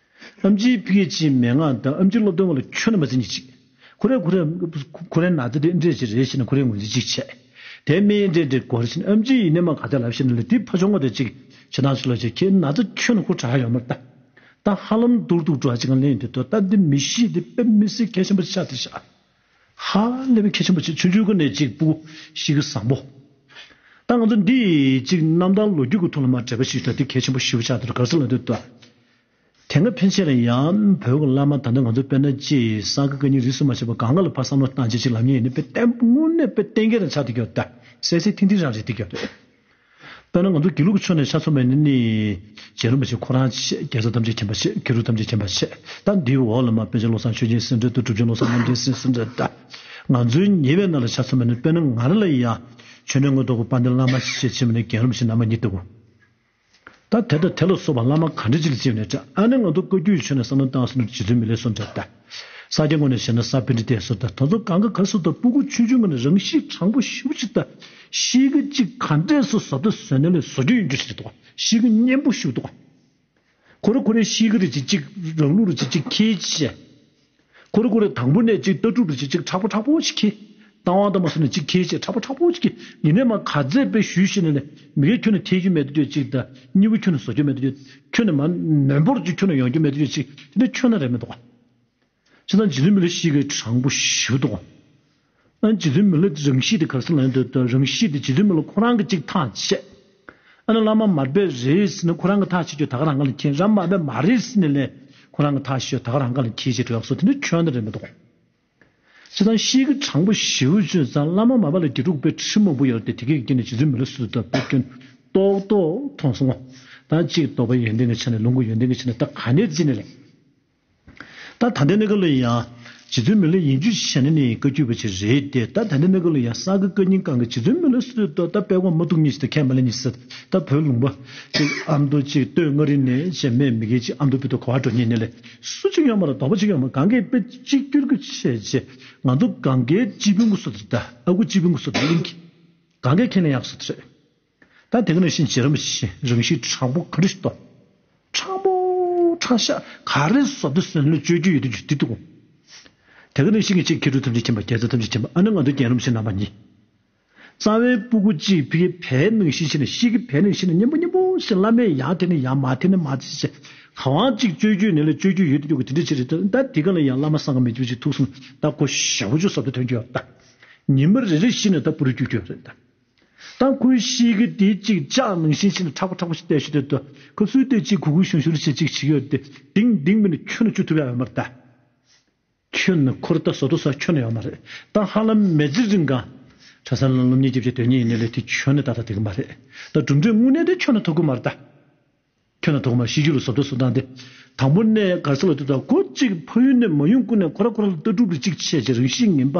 ཨེམ་ཆིའི་ཕ་གི་ཅིག་མན་ངག་དང་ཨེམ་ཆིའི་སློབ་སྟོན་པ་ལ་ཁྱོན་ནས་མ་བརྩི་ཉེན་ཅིག། ཁོ་རེ་ཁོ་རེ་ཁོ་རེ་ན་ཚ་དེ་འདྲས་ཅིག་རེད་ཞེ་ན་ཁོ་རེ་ངོས་འཛིན་ཅིག་བྱས། དེ་མིན་འདྲས་འདྲས་སྐོར་ཞིག་ཨེམ་ཆི་ཡིན་ནས་མ་ག་ཚད་ལབ་ཞེ་ན་ལ་དེ་ཕ་ཆུང་བ་དེ་ཅིག་ཕྱི་ནང་ཕྱི་ལོགས་ཅིག་ཁྱེད་ན་ཚ་ཁྱོན་ནས་ཁོ་དྲག་ཡོད་མ་རེད་ད། ད་ཧ་ལམ་སྡུག་སྡུག་འགྲོ་ཅིག་གང་ལེན་དུས་ད་ད་འདི་མི་ཤེས་དེ་དཔེ་མི་སྲིད་གལ་ཆེན་པོ་ཆགས་དེ་ཤག། ཧ་ལས་པའི་གལ་ཆེན་པོ་ཆེ། ཆུང་ཆུང་ཀུན་ནས་ཅིག་སྤུ་གུ་ཤི་གི་བཟང་པོ། ད་ང་ཚོ་འདི་ཅིག་རྣམ་ཐར་ལོ་རྒྱུས་ཀྱི་ཐོག་ལ་མ་འབྲེལ་བ་ཞིག་ད་འདི་གལ་ཆེན་པོ་ཞེ་པོ་ཆགས་འདུག་ག་རེ་ཟེར་ལབ་དུས་ད། དེ་སྔ་ཕན་ཆད་ལ་ཡང་བོད་ཀྱི་བླ་མ་ད་ལྟ་ང་ཚོ་དཔེར་ན་ཅིག་གསང་སྔགས་བཀའ་རྙིང་རིས་སུ་མ་ཆད་པ་གང་ག་ལ་ཕར་བསམ་བློ་བཏང་བྱས་ཅིག་ལབ་མཁན་ཡིན་ན་དཔེ་བརྟན་པོ་དངོས་གནས་དཔེ་བརྟན་སྐྱེད་རང་ཆགས་བསྡད་ཀྱི་ཡོད་ད། གསལ་གསལ་ཐིང་ཐིང་རང་རེད་བསྡད་ཀྱི་ཡོད་རེད། དཔེར་ན་ང་ཚོ་དགེ་ལུགས་ཀྱི་ཕྱོགས་ནས་ཆ་མཚོན་པ་ཡིན་ན་ནི། རྗེ་རིན་པོ་ཆེ་ཁོ་རང་བྱས། རྒྱལ་ཚབ་ཐམས་ཅད་མཁྱེན་པ་བྱས། གུ་རུ་ཐམས་ཅད་མཁྱེན་པ་བྱས། ད་འདིའི་འོག་ལ་མ་པཎ་ཆེན་བློ་བཟང་ཆོས་རྒྱན་སེ་འབྲས་དང་གྲུབ་ཆེན་བློ་བཟང་རྣམ་རྒྱལ་སེ་འབྲས་ད། ང་ཚོའི་ཉེ་བའི་ནང་ལ་ཆ་མཚོན་པ་ཡིན་ན་དཔེར་ན་ང་རང་ལ་ཡང་ཆོས་ཉན་ཀུན་ཏོག་གི་དཔལ་ལྡན་བླ་མ་ཞེས་བྱས་པ་ནི་རྒན་རིན་པོ་ཆེ་ནང་མ་ཉིད་ལྟ་བུ། ད་དེ་དང་དེ་ལ་སོགས་པ་བླ་མ་ག་འདྲ་ཅིག་ལ་བརྩིས་ནས་འདྲ། ཨ་ནི་ང་ཚོ་བཀའ་བརྒྱུད་ཆོས་ནས་བསམ་བློ་བཏང་སོང་ན་རྗེ་བཙུན་མི་ལའི་སོགས་འདྲ་ད། ས་སྐྱ་ངོས་ནས་བཤད་ན་ས་པཎྜི་ཏའི་སོགས་ད། ད་ཚོ་གང་ག་ག་སོགས་ད་སྤུ་གུ་ཆུང་ཆུང་ངོས་ནས་རང་གཤིས་དྲང་པོ་ཞེ་པོ་ཅིག་ད། གཤིས་ཀ་ཅིག་ག་འདྲས་སུ་བཟོ་ལྟ་བཟོས་ནས་ལས་བཟོ་རྒྱུ་ཡིན་རྒྱུ་ཞིག་རེད་འདུག། གཤིས་ཀ་སྙན་པོ་ཞིག་འདུག། ཁོ་རེ་ཁོ་རེའི་གཤིས་ཀ་རེ་ཅིག་ཅིག་རང་ལུགས་རེ་ཅིག་ཅིག་ཁྱེར་བྱས། ཁོ་རེ་ཁོ་རེ་དང་པོ་ནས་ཅིག་ལྟ་གྲུབ་རེ་ཅིག་ཅིག་དྲག་པོ་དྲག་པོ་ཅིག་ཁྱེར། རྟ་དབང་དང་མ་སོང་ནས་ཅིག་ཁྱེར་བྱས་དྲག་པོ་དྲག་པོ་ཅིག་ཁྱེར། ཡིན་ནས་མ་ག་ཚད་དཔེ་ཞུས་ཤེ་ནས་ལས་མི་གའི་ཁྱོན་ནས་ཐེག་རྒྱུ་མེད་དུ་ཅིག་དང་། གཉིས་པོ་ཁྱོན་ནས་བཟོ་རྒྱུ་མེད་དུ་ཅིག། ཁྱོན་ནས་མ་ནོན་པོར་ཅིག་ཁྱོན་ནས་ཡོང་རྒྱུ་མེད་དུ་ཅིག། དེ་འདྲ་ཁྱོན་ནས་རེད་མི་འདུག་ག། བྱས་ཙང་རྗེ་བཙུན་མི་ལ་གཤིས་ཀ་དྲང་པོ་ཞེ་པོ་འདུག། ཨ་རྗེ་བཙུན་མི་ལ་རང་གཤིས་དེ་ག་རེ་ཟེར་ལབ་ན་འདོད་དོ། རང་གཤིས་དེ་རྗེ་བཙུན་མི་ལ་ཁོ་རང་གིས་གཅིག་ཐག་བཅད། ཨ་ནི་བླ་མ་མར་པས་རེད་ཟེར་ནས་ཁོ་རང་གིས་ཐག་བཅད་རྒྱུ་ད་ག་རང་ག་ལ་མཁྱེན། རང་མར་པས་མ་རེད་ཟེར་ནས་ལས་ཁོ་རང་གིས་ཐག་བཅད་རྒྱུ་ད་ག་རང་ག་ལ་མཁྱེན་ཅེས་འགྲོ་ཡག་སོ་དེ་འདྲ་ཁྱོན་ནས་རེད་མི་འདུག། བྱས་ཙང་གཤིས་ཀ་དྲང་པོ་ཞེ་པོ་བྱས་ཙང་བླ་མ་མར་པ་ལ་དགེ་ཕྲུག་དཔེ་ཁྲི་མང་པོ་ཡོད་རེད་དེ། དེ་གའི་རྐྱེན་ནས་རྗེ་བཙུན་མི་ལ་སུ་དང་དཔེ་སྐྱོན་ཏོག་ཏོག་མཐོང་སོང་ངོ་། ད་གཅིག་རྟོགས་པ་ཡོན་ཏན་གྱི་ཆ་ནས་ལུང་གི་ཡོན་ཏན་གྱི་ཆ་ནས་ད་ག་ནས་བརྩིས་ནས་ལས། ད་ད་ལྟའི་གནས་སྐབས་ལ་ཡང་རྗེ་བཙུན་མི་ལ་ཡིན་རྒྱུ་བྱས་ན་ནི་བཀའ་བརྒྱུད་པ་ཅིག་རེད་དེ། ད་ད་ལྟའི་གནས་སྐབས་ལ་ཡང་གསང་སྔགས་བཀའ་རྙིང་གང་གི་རྗེ་བཙུན་མི་ལ་སུ་ད་དཔེ་ཁོ་མ་ཐུག་ཉིད་ཅིག་ད་ཁས་མ་ལེན་ཉིད་ཟེར། ད་བོད་ལུང་པ་ཅིག་ཨ་མདོ་ཅིག་སྟོད་མངའ་རིས་ནས་བྱས་མེད་མི་དགེ་ཅིག་ཨ་མདོ་བོད་དུ་གོ་བ་འགྲོ་ཉིད་ནས་ལས་སུ་ཅིག་ཡོད་མ་རེད། དོགས་པ་ཅིག་ཡོད་མ་རེད། གང་གས་དཔེ་གཅིག་གྱུར་གྱི་བྱས་རྗེས་ང་ཚོ་གང་གའི་སྤྱི་དཔོན་གྱི་སུ་ད་ཨ་ཁུ་སྤྱི་དཔོན་གྱི་སུ་ད་གླིང་གི་གང་གས་ཁས་ལེན་ཡག་སུ་ད་རེད། ད་དེ་ག་ནང་བཞིན་རྗེ་རིན་པོ་ཆེ་རང་གཤིས་དྲང་པོ་ག་འདྲ་ཞིག་འདུག། དྲང་པོ་དྲང་བཞག་ག་རེ་བཟོ་འདི་བཟོས་ནས་སྤྱོད་རྒྱུ་ཡོད་དུ་འཇུག་འདི་འདུག། དེ་ག་ནང་བཞིན་གྱི་ཅིག་མཁས་གྲུབ་ཐམས་ཅད་མཁྱེན་པ། རྒྱལ་ཚབ་ཐམས་ཅད་མཁྱེན་པ། ཨ་ནི་ང་ཚོ་རྒན་རིན་པོ་ཆེ་རྣམ་པ་གཉིས། རྩ་བའི་སྤུ་གུ་གཅིག་ཕ་གི་བལ་ནང་བཞིན་བྱས་ནས་གཤིས་ཀྱི་བལ་ནང་བཞིན་ནས་སྙན་པོ་སྙན་པོ་ཞིག་བླ་མས་ཡར་དེད་ནས་ཡར་མར་དེད་ནས་མར་དེད་བྱས་གང་བ་གཅིག་སྤྱོད་རྒྱུ་ནས་ལ་སྤྱོད་རྒྱུ་ཡོད་དུ་འཇུག་གི་དེ་འདྲ་ཅིག་རེད། ད་དེ་ག་ལ་ཡང་བླ་མ་སངས་རྒྱས་མི་འཇུག་ཅིག་ཐུག་སོང་། ད་ཁོ་ཞེ་པོ་ཅིག་བཟོ་ལྟ་ཐོན་གྱི་ཡོད་ད། ཉི་མ་རེ་རེ་བཞིན་ནས་ད་པུ་རུ་སྐྱུག་གྱི་ཡོད་རེད་ད། ད་ཁོའི་གཤིས་ཀ་དེ་གཅིག་ལྕགས་ནང་བཞིན་བྱས་ནས་མཁྲེགས་པོ་མཁྲེགས་པོ་ཞིག་བལྟས་ཤི་དུས་ད་ཁོ་ཚོའི་དེ་གཅིག་གུ་གུ་ཞུམ་ཞུམ་བྱས་གཅིག་བྱེད་ཀྱི་ཡོད་དེ། ལྡིང་ལྡིང་མིན་ནས་ཁྱོན་ནས་བཅུག་ཐུབ་ཡ་ཡོད་མ་རེད་ད། ཁྱོན་ནས་ཁོ་ར་ད་བཟོ་ལྟ་བཟོ་ཁྱོན་ནས་ཡོད་མ་རེད། ད་ཧ་ལམ་མི་ཚེ་རིང་ག་གྲྭ་ས་ལ་སློབ་གཉེར་རྒྱབ་བྱས་སྡོད་མཁན་ཡིན་ནའི་ལས་དེ་ཁྱོན་ནས་ད་ལྟ་དེ་གི་མ་རེད། ད་གྲུབ་འབྲས་དངོས་གནས་དེ་ཁྱོན་ནས་ཐོབ་གི་མ་རེད་ད། ཁྱོད་ན་ཐོག་མར་ཤེས་རྒྱུ་ལ་བཟོ་ལྟ་བཟོ་སྟངས་དེ། དང་པོ་ནས་ག་རེ་ཟེར་ལབ་དུས་ད་ཁོ་གཅིག་ཕ་ཡུལ་ནས་མ་ཡོང་ཀུན་ནས་ཁོ་ར་ཁོ་ར་ལ་ལྟ་གྲུབ་རེ་གཅིག་བྱས་རྗེས་རང་གཤིས་ངན་པ།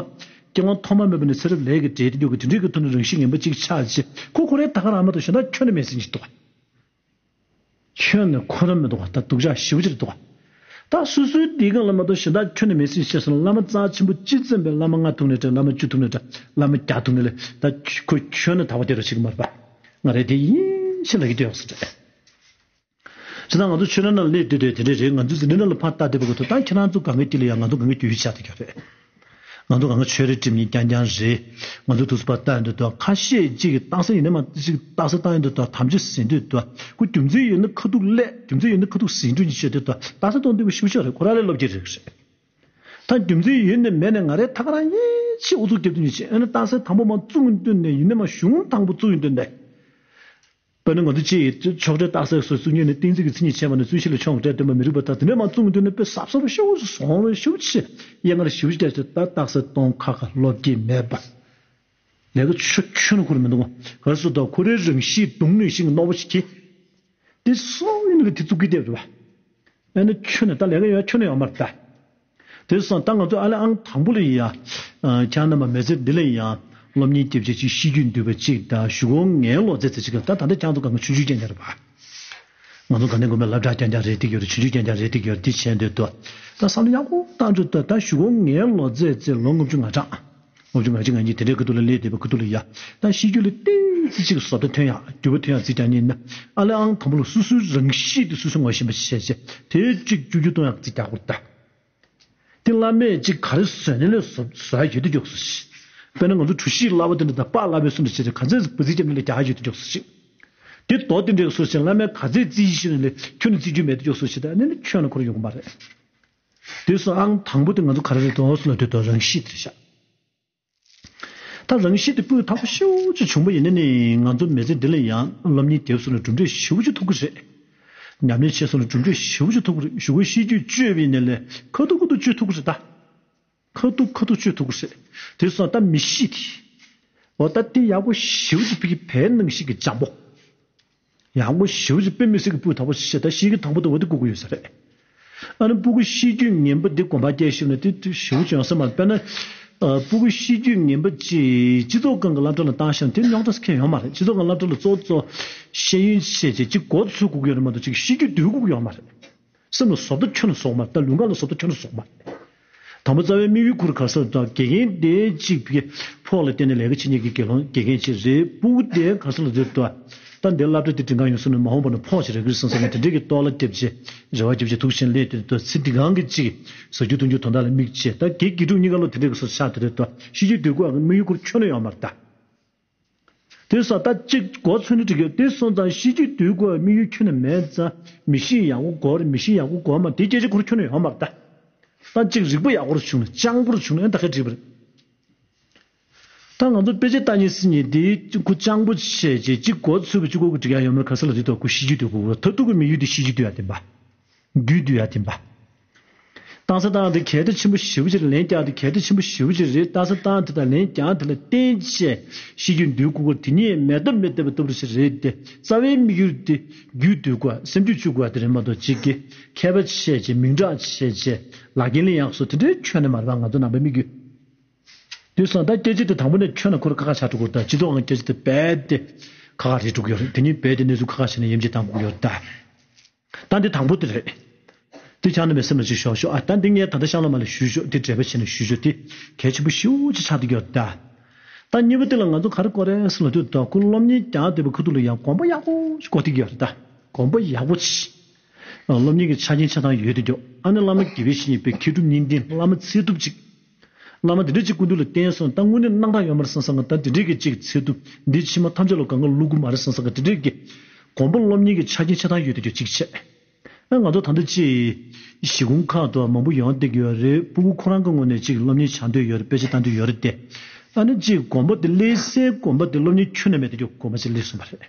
སྐྱེ་བ་ཐོག་མ་མེད་པ་ནས་ཚེ་རབས་ལས་ཀྱི་འབྲས་དེ་འཇོག་གི་དེ་འདྲའི་གི་ཐོག་ནས་རང་གཤིས་ངན་པ་གཅིག་ཆགས་རྗེས་ཁོ་ཁོ་རའི་ད་ག་རང་མ་གཏོགས་གཞན་དག་ཁྱོན་ནས་མེད་ཟིན་གྱི་འདུག། ཁྱོན་ནས་ཁོ་རང་མི་འདུག་བ། ད་སྡུག་ཅག་ཞེ་པོ་ཅིག་འདུག་བ། ད་སོ་སོའི་འདི་གང་ལ་མ་གཏོགས་གཞན་དག་ཁྱོན་ནས་མེད་ཟེར་ཤེས་སོང་། བླ་མ་རྩ་ཆེན་པོ་སྤྱི་བཙན་པའི་བླ་མ་ལྔ་ཐུག་ནས་བྲལ། བླ་མ་བཅུ་ཐུག་ནས་བྲལ། བླ་མ་བརྒྱ་ཐུག་ནས་ལས། ད་ཁོ་ཁྱོན་ནས་དག་པ་དེ་རུ་ཞིག་མ་རེད་པ། ང་རེ་དེ་ཡིན་ཞེས་ལབ་ཀྱི་འདུག་ཟེར། བྱས་ཙང་ང་ཚོ་ཆོས་ར་ནང་སླེབས་དུས་དེ་དེ་འདྲས་རེད། ང་ཚོ་འཛིན་གྲྭ་ནང་ལ་ཕར་ལྟ་བསྡད་པ་གི་ཐོག་ད་ཁྱེད་རང་ཚོ་གང་གི་དཀྱིལ་ལ་ཡང་ང་ཚོ་གང་གི་རྒྱུ་ཡི་ཆགས་བསྡད་ཀྱི་རེད། ང་ཚོ་གང་གི་ཆོས་ར་ཁྲིམས་ཉིན་རྐྱང་རྐྱང་རེད། ང་ཚོ་དུས་སུ་ཕར་ལྟ་ཡོང་དུས་དོ་ཁ་ཤས་ཅིག་གི་རྟགས་གསལ་ཡིན་ན་མ་ཅིག་རྟགས་གསལ་བཏང་ཡོང་དུས་དོ་དམ་བཅའ་ཟིན་དུས་དོ་ཁོ་རྒྱུ་མཚན་ཡོད་ན་ཁ་ཐུག་སླེབས། རྒྱུ་མཚན་ཡོད་ན་ཁ་ཐུག་ཟིན་འགྲོ་ནི་བྱས་དུས་དོ་རྟགས་གསལ་གཏོང་འདོད་པ་ཞེ་པོ་ཅིག་རེད། ཁོ་རང་ལས་སློབ་ཀྱི་རེད་རེད། ད་རྒྱུ་མཚན་ཡོད་ནས་མེད་ནས་ང་རའི་ཐག་རང་ཡེ་ཤེས་ཨུ་ཚུགས་རྒྱབ་དུས་ནི་བྱས། ཨ་ནི་རྟགས་གསལ་དང་པོ་མ་བཙུགས་ཡོང་དུས་ནས་ཡིན་ན་མ་གཞུང་དང་པོ་བཙུགས་ཡོང་དུས་ནས། དཔེར་ན་ང་ཚོ་ཅིག་ཆོག་ཁྲའི་རྟགས་གསལ་སོགས་བཙུགས་ཉིན་ནས་གཏན་ཚིགས་ཀྱི་མཚན་ཉིད་བྱས་པ་ནས་ཚུལ་བཞིན་ལ་ཆོག་ཁྲའི་སྟོན་པ་མི་རིགས་པ་དག་དེ་འདྲ་མ་བཙུགས་དུས་ནས་དཔེ་གཟབ་གཟབ་ཞེ་པོ་ཞིག་བཟོ་བ་ཞེ་པོ་ཅིག་དབྱར་ཁར་ཞེ་པོ་ཅིག་ད་རྟགས་གསལ་གཏོང་ཁ་ཁ་སློབ་ཀྱི་མེད་པ། ལས་ཀ་ཆོ་ཁྱོན་ནས་ཁུར་མི་འདུག་ག་རེ་ཟེར་ད་ཁོ་རའི་རང་གཤིས་གདུང་ནུས་ཤིང་རྣོ་པོ་ཞིག་གིས་དེ་སོགས་ཡིན་ནས་དེ་བཙུགས་ཀྱི་བསྡད་པ་རེད་པ། ཨ་ནི་ཁྱོན་ནས་ད་ལས་ཀ་ཡོད་ཁྱོན་ནས་ཡོད་མ་རེད་ད། དེ་སོང་ད་ང་ཚོ་ཨ་ལེ་ཨང་དང་པོ་ལ་ཡ། ཁྱེད་རྣམ་པ་མི་ཚེ་འདི་ལ་ཡང་སློབ་གཉེར་རྒྱབ་བྱེད་ཅིག་ཤེས་རྒྱུད་འདུས་པ་གཅིག་དང་གཞུག་གུ་ངའི་ལོ་ཚད་ཚེ་གཅིག་ལ་ད་ད་ལྟ་ཁྱེད་ཚོ་གང་ག་ཆུང་ཆུང་རྐྱང་རྐྱང་རེད་པ། ང་ཚོ་ག་ནས་དགོན་པའི་སློབ་གྲྭ་རྐྱང་རྐྱང་རེད་དེ་གྱུར་ཆུང་ཆུང་རྐྱང་རྐྱང་རེད་དེ་གྱུར་དེ་བྱས་འདོད་དོ། ད་བསམ་བློ་ཡག་པོ་བཏང་འགྲོ་ད་ད་གཞུག་གུ་ངའི་ལོ་ཚད་ཚེ་ལོ་ལྔ་བཅུ་ང་གྲངས། ལྔ་བཅུ་ང་གཅིག་ང་གཉིས་དེ་འདྲའི་ཁ་ཐུག་ལ་སླེབས་བསྡད་པའི་ཁ་ཐུག་ལ་ཡ། ད་ཤེས་རྒྱུད་ལ་ཏོག་ཙམ་ཅིག་བཟོ་ལྟ་ཐོན་ཡག་འགྱུར་བ་ཐོན་ཡག་རྩིས་རྐྱང་ཡིན་ན། ཨ་ལེ་ཨང་དང་པོ་ལ་སོ་སོའི་རང་གཤིས་དེ་སོ་སོས་ངོ་ཤེས་པ་བྱས་བྱས་དེ་གཅིག་བཅོས་བསྒྱུར་གཏོང་ཡག་རྩིས་རྒྱག་དགོས་རེད་ད། དེ་བླ་མས་ཅིག་ག་རེ་བཟོས་ནས་ལས་བཟོ་བཟོ་ཡ་ཡོད་དུ་འཇོག་སོ་ཞིག་དཔེར་ན་ང་ཚོ་གྲུ་བཞི་བསླབ་པ་དེ་འདྲ་དང་པགས་བསླབ་པའི་སུ་འདྲ་བྱས་ཏེ་ག་ཚད་འབུ་རྩིས་རྒྱབ་ནས་ལས་རྒྱག་ཡོད་དུ་འཇོག་སོ་ཞིག་དེ་རྡོ་དེ་འདྲའི་སོ་ཞིག་བླ་མས་ག་ཚད་རྩིས་ཤེས་ནས་ལས་ཁྱོན་ནས་རྩིས་རྒྱུ་མེད་དུ་འཇོག་སོ་ཞིག་ད་ནི་ནི་ཁྱོན་ནས་ཁོ་ར་ཡོང་གི་མ་རེད། དེ་སོ་ཨང་དང་པོ་དེ་ང་ཚོ་ག་རེ་རེད་དོ་སོ་ལ་དེ་དོ་རང་གཤིས་དེ་རེད་ཤག་ད་རང་གཤིས་དེ་སྤུས་དག་པོ་ཞེ་པོ་ཅིག་བྱུང་པ་ཡིན་ན་ནི་ང་ཚོ་མི་ཚེ་འདི་ལ་ཡང་སློབ་གཉེར་རྒྱབ་སོང་ན་གྲུབ་འབྲས་ཞེ་པོ་ཅིག་ཐོབ་ཀྱི་རེད། ཉམས་ལེན་བྱས་སོང་ན་གྲུབ་འབྲས་ཞེ་པོ་ཅིག་ཐོབ་ཀྱི་རེད། གཞུག་གུ་ཤེས་རྒྱུད་བཅོས་པ་ཡིན་ན་ལས་ཁ་ཐུག་ཁ་ཐུག་བཅོས་ཐུབ་ཀྱི་རེད་ད། ཁ་ཐུག་ཁ་ཐུག་བཅོས་ཐུབ་ཀྱི་རེད། དེ་སོང་ད་མི་གཤིས་དེ། འོ་ད་དེ་ཡག་པོ་ཞེ་པོ་ཅིག་ཕ་གི་བལ་ནང་བཞིན་གྱི་འཇམ་པོ། ཡག་པོ་ཞེ་པོ་ཅིག་དཔེ་མི་སྲིད་ཀྱི་སྤུས་དག་པོ་ཞིག་ད་ཤེས་ཀྱི་དང་པོ་དང་པོ་དེ་དགོས་ཀྱི་ཡོད་ས་རེད། ཨ་ནི་སྤུ་གུ་ཤེས་རྒྱུད་ངན་པ་འདི་གོམ་པ་རྒྱག་ཤེས་ན་དེ་དེ་ཞེ་པོ་ཅིག་ཡོང་ས་མ་རེད། དཔེར་ན། ཨ། སྤུ་གུ་ཤེས་རྒྱུད་ངན་པ་ཅིག་སྤྱི་ཚོགས་སྒང་གི་སློབ་གྲྭ་ལ་བཏང་ཤེས་ན་དེ་རྙོག་དྲ་ཁེལ་ཡོང་མ་རེད། སྤྱི་ཚོགས་སྒང་སློབ་གྲྭ་ལ་གཙོ་བོ་གཙོ་ཤེས་ཡོན་བྱས་བྱས་ཅིག་མགོ་ཚོས་དགོས་ཀྱི་ཡོད་རེད་མ་གཏོགས་ཅིག་ཤེས་རྒྱུད་འདུལ་དགོས་ཀྱི་ཡོད་མ་རེད། སེམས་ལ་བཟོ་ལྟ་ཁྱོན་ནས་བཟོ་གི་མ་རེད། ད་ལུས་ངག་ལ་བཟོ་ལྟ་ཁྱོན་ནས་བཟོ་གི་མ་རེད། དང་པོ་རྩ་བའི་དམིགས་ཡུལ་ཁུར་ག་རེ་ཟེར་ད་དགེ་རྒན་དེ་གཅིག་གི་ཕོགས་ལ་བརྟེན་ནས་ལས་ཀ་བྱེད་མཁན་གྱི་དགེ་སློང་དགེ་རྒན་ཅིག་རེད། སྤུ་གུ་དེ་ག་རེ་ཟེར་ལབ་དུས་ད་ད་འདིར་སློབ་གྲྭ་དེ་འགྲིམ་གང་ཡོང་སོང་ན་མ་འོངས་པ་ན་ཕོགས་ཅིག་རག་གི་རེད་བསམ་བསམ་ནས་དེ་འདྲས་ཀྱི་ལྟོ་ལ་བརྒྱབ་བྱས་རེ་བ་བརྒྱབ་བྱས་ཐུགས་བཞེས་སླེབས་དེ་ད་ཚེ་འདི་གང་གི་གཅིག་ཟ་རྒྱུ་འཐུང་རྒྱུ་དོན་དག་ལ་དམིགས་བྱས་ད་དགེ་དགེ་ཕྲུག་གཉིས་ཀ་ལོ་དེ་འདྲས་ཀྱི་སོ་ཆགས་དེ་རེད། ད་ཤེས་རྒྱུད་འདུལ་དགོས་དམིགས་ཡུལ་ཁུར་ཁྱོན་ནས་ཡོད་མ་རེད་ད། དེ་སོང་ད་གཅིག་མགོ་ཚོས་ནས་འགྲིག་གི་དེ་སོང་ཙང་ཤེས་རྒྱུད་འདུལ་དགོས་དམིགས་ཡུལ་ཁྱོན་ནས་མེད་ཙང་མི་གཤིས་ཡག་པོ་དགོས་རེད། མི་གཤིས་ཡག་པོ་དགོས་མ་དེ་སྐད་ཆ་ཁུར་ཁྱོན་ནས་ཡོད་མ་རེད་ད། ད་གཅིག་རིག་པ་ཡག་པོ་རུ་བྱུང་ན་སྤྱང་པོ་རུ་བྱུང་ན་ཨེ་ད་ག་འགྲིག་པ་རེད། ད་ང་ཚོ་དཔེ་ཆ་ལྟ་མཁན་ཟེར་མཁན་དེ་ཁོ་སྤྱང་པོ་བྱས་བྱས་གཅིག་མགོ་ཚོས་པ་གཅིག་མགོ་གི་འགྲིག་ཡ་ཡོད་མ་རེད། ག་རེ་ཟེར་ལབ་དུས་ད་ཁོ་ཤེས་རྒྱུད་འདུལ་དགོས། མཐར་ཐུག་གི་དམིགས་ཡུལ་དེ་ཤེས་རྒྱུད་འདུལ་ཡ་དེ་ཡིན་པ། རྒྱུད་འདུལ་ཡ་དེ་ཡིན་པ། རྟགས་གསལ་བཏང་དེ་གལ་ཆེ་ཆེན་པོ་ཞེ་པོ་ཅིག་རེད། ལན་རྒྱག་དེ་གལ་ཆེ་ཆེན་པོ་ཞེ་པོ་ཅིག་རེད། རྟགས་གསལ་བཏང་དེ་དང་ལན་རྒྱག་དེ་ལ་བརྟེན་བྱས་ཤེས་རྒྱུད་འདུལ་དགོས་ཀྱི་དེ་གཉིས་མེ་སྟོབས་མི་ལྡན་པ་ལྟ་བུ་ཞིག་རེད་དེ། རྩ་བའི་དམིགས་ཡུལ་དེ་རྒྱུད་འདུལ་དགོས་སེམས་རྒྱུད་བཅོས་དགོས་དེ་རེད་མ་གཏོགས་གཅིག་གི་མཁས་པ་བྱས་བྱས་མིང་གྲགས་བྱས་བྱས་ལག་འཁྱེར་ལེན་ཡག་སོགས་དེ་འདྲའི་ཁྱོན་ནས་མ་རེད་པ། ང་ཚོ་ནང་པའི་དམིགས་ཡུལ། དེ་སོང་ད་སྐད་ཆ་དེ་དང་པོ་ནས་ཁྱོན་ནས་ཁོ་རང་ཁག་ཁག་ཆགས་འགྲོ་གི་རེད། ད་སྤྱི་ཚོགས་ནང་སྐད་ཆ་དེ་རྦད་དེ་ཁག་ཁག་རེད་འགྲོ་གི་ཡོད་རེད། དེ་གཉིས་རྦད་དེ་གནས་ཚུལ་ཁག་ཁག་བྱས་ནས་དབྱེ་འབྱེད་གཏང་དགོས་ཀྱི་ཡོད་རེད་ད། ད་འདི་དང་པོ་དེ་རེད། དེ་ཆགས་ན་མི་སེམས་ལ་ཅིག་ཞོག་ཞོག་ཨ་ད་འདི་ངས་ད་ལྟ་ཤང་ལོ་མ་ལ་ཞུས་ཞོག་དེ་འགྲེལ་པ་བྱས་ནས་ཞུས་ཞོག་དེ་གལ་ཆེན་པོ་ཞེ་པོ་ཅིག་ཆགས་བསྡད་ཀྱི་ཡོད་རེད་ད། ད་གཉིས་པ་དེ་ལ་ང་ཚོ་ག་རེ་དགོས་རེད་ཟེར་ལབ་དུས་ད་ཁོ་སློབ་གཉེར་རྒྱག་བསྡད་པའི་ཁ་ཐུག་ལ་ཡང་གོམ་པ་ཡག་པོ་ཞིག་བསྐོར་བསྡད་ཀྱི་ཡོད་རེད་ད། གོམ་པ་ཡག་པོ་ཅིག་སློབ་གཉེར་གྱི་ཆ་རྐྱེན་ཆ་ཚང་ཡོད་དེ་འཇོག་ཨ་ནི་བླ་མ་དགེ་བའི་བཤེས་གཉེན་དཔེ་མཁས་གྲུབ་གཉིས་ལྡན་བླ་མ་ཚད་ཐུབ་ཅིག་བླ་མ་འདི་འདྲ་ཅིག་སྐུ་མདུན་ལ་བསྟེན་སོང་ད་དངོས་གནས་རྣམ་དག་ཡོད་མ་རེད་བསམ་བསམ་གི་ད་འདི་འདྲས་ཀྱི་ཅིག་ཚད་ཐུབ་འདི་ཕྱི་མ་ཐམས་ཅད་ལ་གང་ག་བླུག་གི་མ་རེད་བསམ་བསམ་གི་འདི་འདྲས་ཀྱི་གོམ་པ་སློབ་གཉེར་གྱི་ཆ་རྐྱེན་ཆ་ཚང་ཡོད་དེ་འཇོག་ཅིག་བྱས། ཨ་ང་ཚོ་ད་ལྟ་ཅིག་གཞིས་ཁོངས་ཁག་ཏུ་མང་པོ་ཡོང་བསྡད་ཀྱི་ཡོད་རེད། སྤུ་གུ་ཁོ་རང་གི་ངོས་ནས་ཅིག་སློབ་གཉེར་བྱ་འདོད་ཡོད་རེད། དཔེ་ཆ་ལྟ་འདོད་ཡོད་རེད་དེ། ཨ་ནི་ཅིག་གོམ་པ་དེ་སླེབས་སའི་གོམ་པ་དེ་སློབ་གཉེར་ཁྱོན་ནས་མེད་དེ་འཇོག་གོམ་པ་ཅིག་སླེབས་སོང་བ་རེད།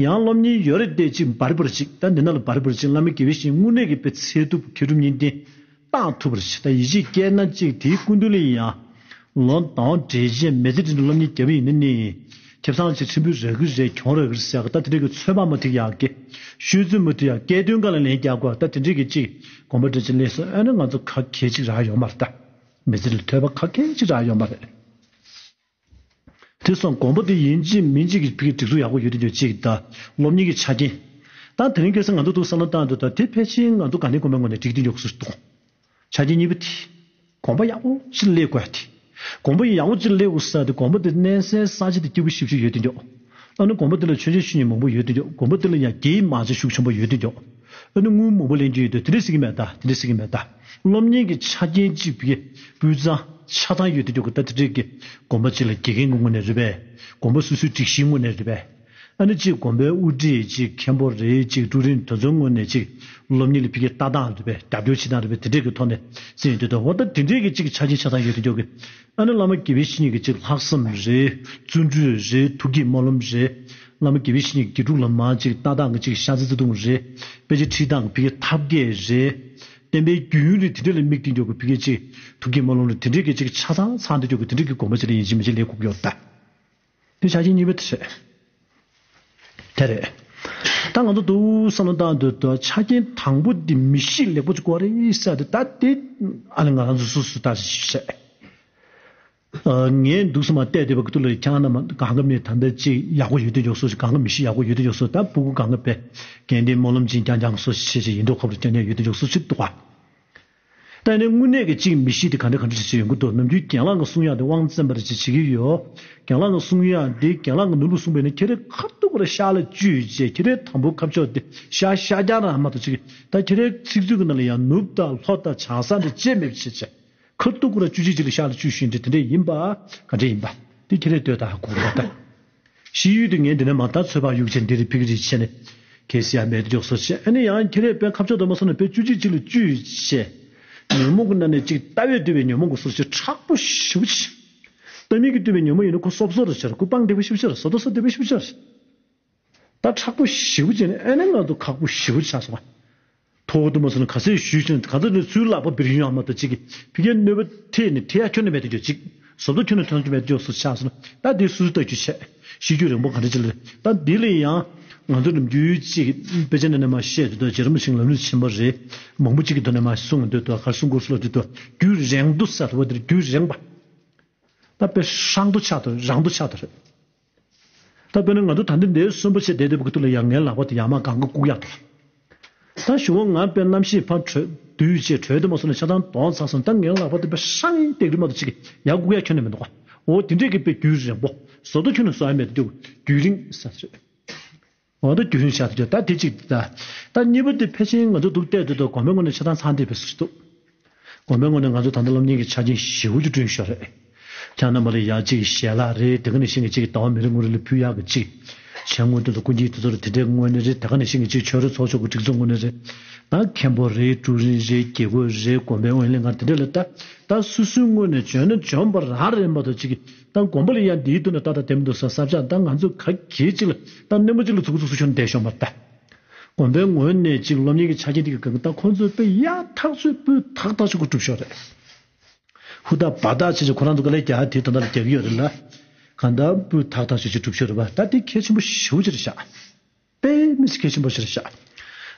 ཡང་སློབ་གཉེར་ཡོད་རེད་དེ་ཅིག་འབར་འབར་ཅིག་ད་འདི་ན་ལ་འབར་འབར་ཅིག་བླ་མ་དགེ་བའི་བཤེས་གཉེན་དངོས་གནས་ཀྱི་དཔེ་ཚད་ཐུབ་མཁས་གྲུབ་གཉིས་ལྡན་བཏང་ཐུབ་པར་བྱེད། ད་ཡིད་ཆེས་སྐྱེས་ན་ཅིག་དེའི་སྐུ་མདུན་ལ་ཡང་ལོ་ཟླ་བ་འབྲེལ་ཆད་མི་ཚེ་འདི་འདྲ་སློབ་གཉེར་བརྒྱབ་པ་ཡིན་ན་ནི་ཁེ་བཟང་ཅིག་ཕྲན་བུ་རག་གི་རེད་གྱོང་རག་གི་རེད་ཟེར་གི་ད་དེ་འདྲ་གི་ཚོད་དཔག་མ་ཐིག་ཡག་གི་ཤོད་ཚོད་མ་ཐིག་ཡག་སྐལ་དོན་ག་ལ་ལན་རྒྱག་དགོས་ད་དེ་འདྲ་གི་ཅིག་གོམ་པ་འདྲ་ཅིག་སླེབས་སོང་ཨ་ནི་ང་ཚོ་ག་གེ་ཅིག་རག་ཡོད་མ་རེད་ད། མི་ཚེ་ལ་ཐོས་པ་ག་གེ་ཅིག་རག་ཡོད་མ་རེད། དེ་སོང་དགོན་པ་དེ་ཡིན་གཅིག་མིན་གཅིག་གི་ཕ་གི་སྒྲིག་འཛུགས་ཡག་པོ་ཡོད་དུ་ཡོད་གཅིག་དང་སློབ་གཉེར་གྱི་ཆ་རྐྱེན། ད་དེ་རིང་ཁ་སང་ང་ཚོ་འདུག་བསམ་བློ་བཏང་དུས་ད་དེ་ཕལ་ཆེར་ང་ཚོ་དགའ་ལྡན་དགོན་པའི་ངོས་ནས་འགྲིག་གི་འདུག་ཟེར་འདུག་ཆ་རྐྱེན་གཉིས་པ་དེ། དགོན་པ་ཡག་པོ་ཞིག་སླེབས་དགོས་ཡ་དེ། དགོན་པ་ཡག་པོ་ཅིག་སླེབས་དགོས་ས་དེ་དགོན་པ་དེ་གནས་སའི་ས་ཆ་དེ་སྐྱིད་པོ་ཞེ་པོ་ཅིག་ཡོད་དེ་འཇོག་ཨ་ནི་དགོན་པ་དེ་ལ་མཆོད་མཇལ་ཞུ་མཁན་མང་པོ་ཡོད་དེ་འཇོག་དགོན་པ་དེ་ལ་ཡང་དགེ་བའི་མང་ཚོགས་ཤུགས་ཆེན་པོ་ཡོད་དེ་འཇོག་ཨ་ནི་དངུལ་མང་པོ་ལེན་རྒྱུ་ཡོད་དེ་དེ་འདྲ་ཟེར་གི་མེད་ད། དེ་འདྲ་ཟེར་གི་མེད་ད། སློབ་གཉེར་གྱི་ཆ་རྐྱེན་གཅིག་བི་སྤུས་གཙང་ཆ་ཚང་ཡོད་དེ་འཇོག་གི་ད་དེ་འདྲས་ཀྱི་དགོན་པ་གཅིག་ལ་དགེ་རྒན་གྱི་ངོས་ནས་རེད་པས། དགོན་པ་སོ་སོའི་སྒྲིག་གཞིའི་ངོས་ནས་རེད་པས། ཨ་ནི་གཅིག་དགོན་པའི་དབུ་ཁྲིད་གཅིག་མཁན་པོ་རེད་གཅིག་ཀྲུའུ་རིན་དེ་ཚོའི་ངོས་ནས་གཅིག་སློབ་གཉེར་ལ་ཕ་གིའི་ལྟ་སྟངས་རེད་པས། རྒྱབ་སྐྱོར་བྱེད་སྟངས་རེད་པས། དེ་འདྲས་ཀྱི་ཐོག་ནས་ཟེར་ཡོང་དུས་ད་འོ་ད་དེ་འདྲས་ཀྱི་གཅིག་ཆ་རྐྱེན་ཆ་ཚང་ཡོད་དེ་འཇོག་གི་ཨ་ནི་བླ་མ་དགེ་བའི་བཤེས་གཉེན་གྱི་གཅིག་ལྷག་བསམ་རེད། བརྩོན་འགྲུས་རེད། ཐུགས་བསྐྱེད་སྨོན་ལམ་རེད། བླ་མ་དགེ་བའི་བཤེས་གཉེན་གྱི་དགེ་ཕྲུག་ལ་མར་གཅིག་ལྟ་སྟངས་ཀྱི་གཅིག་ཤ་ཚ་བརྩེ་དུང་རེད། དཔེ་ཆ་ཁྲིད་སྟངས་ཕ་གིའི་ཐབས་མཁས་རེད། བསྟན་པའི་རྒྱུན་རིང་དེ་འདྲས་ལ་དམིགས་ཏེ་འཇོག་གི་ཕ་གིའི་གཅིག་ཐུགས་བསྐྱེད་སྨོན་ལམ་རེད། དེ་འདྲས་ཀྱི་གཅིག་ཆ་ཚང་ཚང་དེ་འཇོག་གི་དེ་འདྲས་ཀྱི་དགོན་པ་ཅིག་ལ་ཡིན་གཅིག་མིན་གཅིག་སླེབས་དགོས་ཀྱི་ཡོད་རེད་ད། དེ་ཆ་རྐྱེན་གཉིས་པ་དེ་རེད། དེ་རེད། ད་ང་ཚོ་འདུག་བསམ་བློ་བཏང་དུས་ད་ཆ་རྐྱེན་དང་པོ་འདི་མི་གཤིས་ལེགས་པོ་ཅིག་དགོས་རེད་ཟེར་ཏེ་ད་དེ་ཨ་ནི་ང་རང་ཚོ་སོ་སོ་ལྟ་ཞིག་བྱས། ངས་འདུག་སེ་མར་བལྟས་བསྡད་པ་གི་ཐུགས་ལ་ཁྱང་ན་མ་གང་ག་མི་ད་ལྟ་ཅིག་ཡག་པོ་ཡོད་དུས་ཡོད་སོ་ཞིག་གང་ག་མི་གཤིས་ཡག་པོ་ཡོད་དུས་ཡོད་སོ་ད་སྤུ་གུ་གང་ག་པས་དགེ་འདུན་སྨོན་ལམ་ཅིག་རྐྱང་རྐྱང་སོ་ཞིག་བྱས་བྱས་ཡིན་མདོག་ཁ་པོ་རྐྱང་རྐྱང་ཡོད་དུས་ཡོད་སོ་ཞིག་འདུག་ག་ད་ནི་དངོས་གནས་ཀྱི་གཅིག་མི་གཤིས་དེ་ག་འདྲ་ག་འདྲ་ཞིག་བྱེད་ཡོང་གི་འདུག་ནམ་རྒྱུན་རྒན་ལགས་ཀྱི་གསུང་ཡག་དེ་དབང་བཙན་པ་རེ་ཞིག་བྱེད་ཀྱི་ཡོད། རྒན་ལགས་ཀྱི་གསུང་ཡག་དེ་རྒན་ལགས་ཀྱི་ནོར་བུ་གསུངས་པས་ན་ཁྱེད་རའི་ཁ་ཐུག་པར་ཤག་ལ་བཅུས་བྱས་ཁྱེད་རའི་དང་པོ་ཁ་ཕྱོགས་དེ་ཤག་ཤག་རྐྱང་རང་མ་གཏོགས་ཅིག་ད་ཁྱེད་རའི་ཚིག་མཛོད་ཀྱི་ནང་ལ་ཡང་ནོར་བུ་དང་ལྷོ་དང་བྱང་ས་འདི་བཅད་མེད་པ་བྱས་བྱས་ཁ་ཐུག་པར་བཅུ་གཅིག་གཅིག་ལ་ཤག་ལ་བཅུས་ཤིང་འདྲ་དེ་འདྲས་ཡིན་པ་ག་འདྲས་ཡིན་པ་དེ་ཁྱེད་རས་ལྟོས་དང་ཧ་གོ་གི་རེད་ད། ཤེས་ཡོན་དེ་ངས་འདི་ནས་མ་ད་ཚོད་དཔག་གཡུག་བྱས་འདི་རེད་ཕིག་རེད་བྱས་ནས་གལ་སྲིད་ཡང་མེད་དུ་འཇོག་སོ་བྱས་ཨ་ནི་ཡང་ཁྱེད་རས་དཔེ་ཁ་ཕྱོགས་དུ་མ་སོང་ནས་དཔེ་བཅུ་གཅིག་གཅིག་ལ་བཅུས་བྱས། ཉོན་མོངས་ཀྱི་ནང་ནས་གཅིག་ལྟ་བས་བསྡུས་པའི་ཉོན་མོངས་ཀྱི་སོ་བྱས་མཁྲེགས་པོ་ཞེ་པོ་ཅིག་ལྟ་མིན་གྱིས་བསྡུས་པའི་ཉོན་མོངས་ཡིན་ན་ཁོ་སོབ་སོབ་རེ་བྱས་རེད། ཁོ་སྤང་བདེ་པོ་ཞེ་པོ་ཅིག་རེད། བཟོ་ལྟ་སོ་བདེ་པོ་ཞེ་པོ་ཅིག་རེད། ད་མཁྲེགས་པོ་ཞེ་པོ་ཅིག་ནི་ཨ་ནི་ང་ཚོ་ཁག་པོ་ཞེ་པོ་ཆགས་སོང་བ། ཐོག་ཏུ་མ་སོང་ན་ག་ཚོད་ཞུས་ཀྱང་ག་ཚོད་ནས་ཚུར་ལག་པ་འབུར་ཡོང་ཡག་མ་གཏོགས་གཅིག་གིས་ཕ་གིའི་གནོད་པ་ཐེབས་ནས་ཐེབས་ཡག་ཁྱོན་ནས་མེད་དུ་འཇོག་གཅིག་བཟོ་ལྟ་ཁྱོན་ནས་ཐོན་གྱི་མེད་དུ་འཇོག་སོ་ཆགས་སོང་ན་ད་འདི་སོ་སོ་ལྟ་རྒྱུ་བྱས་ཤེས་རྒྱུ་རིང་པོ་ག་འདྲ་ཅིག་ལ་ད་འདི་ལ་ཡང་ང་ཚོ་ནམ་རྒྱུན་གཅིག་དཔེ་ཆ་ནང་ནས་མར་བཤད་དུས་ད་རྗེ་རིན་པོ་ཆེ་ལམ་རིམ་ཆེན་པོ་རེད། མང་པོ་གཅིག་གི་ཐོག་ནས་མར་གསུངས་འདུག་ད་ག་རེ་གསུང་དགོས་སུ་ལ་དུས་ད་རྒྱུན་རིང་དུ་ཟེར་བ་དེར་རྒྱུན་རིང་པ། ད་དཔེ་ཧྲང་དུ་ཆགས་དུ་རང་དུ་ཆགས་དུ་རེད། ད་དཔེར་ན་ང་ཚོ་ད་ལྟ་འདིར་གསོན་པོ་བྱས་བསྡད་བསྡད་པ་གི་ཐུགས་ལ་ཡང་ངའི་ལག་པ་དེ་ཡར་མར་གང་ག་བཀུག་ཡག་དོ། ད་གཞུག་གུ་ང་དཔེ་གནམ་གཤིས་ཕར་དྲོས་དུས་བྱས་དྲོས་དུ་མ་སོང་ན་ཆ་ཚང་གདོང་ཚ་སོང་ད་ངའི་ལག་པ་དེ་དཔེ་ཧྲང་ཡིན་སྟེགས་རི་མ་གཏོགས་གཅིག་གི་ཡར་བཀུག་ཡག་ཁྱོན་ནས་མི་འདུག་ག་འོ་དེ་འདྲས་ཀྱི་དཔེ་རྒྱུན་རིང་པོ་བཟོ་ལྟ་ཁྱོན་ནས་བཟོ་ཡག་མེད་དུ་རྒྱུན་རིང་ཟེར་རེད། འོ་ད་རྒྱུན་རིང་བཞག་དུས་ད་དེ་གཅིག་ད། ད་གཉིས་པ་དེ་ཕལ་ཆེར་ང་ཚོ་འདུག་བལྟས་དུས་ད་དགོན་པའི་ངོས་ནས་ཆ་ཚང་ཚང་བསྡད་པའི་བཟོ་ཞིག་འདུག་དགོན་པའི་ངོས་ནས་ང་ཚོ་ད་ལྟ་སློབ་གཉེར་གྱི་ཆ་རྐྱེན་ཞེ་པོ་ཅིག་བསྐྲུན་ཤག་རེད། ཁྱེད་རྣམ་པ་ལ་ཡ་གཅིག་ཞལ་ལག་རེད་དེ་ག་ནང་བཞིན་གྱི་གཅིག་ཟླ་བ་མི་རེ་ངོ་རེ་ལ་ཕུལ་ཡག་གི་གཅིག་བྱས་སྔོན་དུ་ལ་སྐུ་མཁྱེན་དེ་ཚོ་ལ་དེ་འདྲའི་ངོས་ནས་རེད་དེ་ག་ནང་བཞིན་གྱི་གཅིག་ཆོས་རེ་ཚོགས་ཆོས་ཀྱི་སྒྲིག་འཛུགས་ངོས་ནས་རེད། ད་མཁན་པོ་རེད་ཀྲུའུ་རིན་རེད་དགེ་བསྐོས་རེད་དགོན་པའི་དབུ་ལས་ཁང་དེ་འདྲ་ལ་ད་ད་སོ་སོའི་ངོས་ནས་འཇོན་ན་འཇོན་པ་རང་རེད་མ་གཏོགས་གཅིག་གི་ད་དགོན་པ་ལ་ཡ་འདིའི་དུས་ན་ད་ད་དེ་མི་འདུག་ས་ས་ཆ་ད་ང་ཚོ་ག་གེ་གཅིག་ལ་ད་སྣེ་མོ་གཅིག་ལ་ཚུགས་ཚུགས་སུ་ཁྱོན་བསྡད་ཤོག་མ་ད། དགོན་པའི་ངོས་ནས་གཅིག་སློབ་གཉེར་གྱི་ཆ་རྐྱེན་དེ་གི་སྒང་གི་ད་ཁོང་ཚོས་དཔེ་ཡག་ཐག་ཆོད་སྤུས་དག་ཐག་ཆོད་ཀྱི་སྒྲུབ་ཤོག་རེད། ཧུར་ཐག་འབད་ཐག་བྱེད་ཀྱི་ཁོ་རང་ཚོ་ག་ལས་རྒྱག་དེ་ད་ད་ལ་རྒྱག་གི་ཡོད་རེད་ལ། གང་ལྟར་སྤུས་དག་ཐག་ཆོད་ཀྱི་སྒྲུབ་ཤོག་རེད་པ་ད་དེ་གལ་ཆེན་པོ་ཞེ་པོ་ཅིག་རེད་ཤག་དཔེ་མི་སྲིད་གལ་ཆེན་པོ་ཞིག་རེད་ཤག་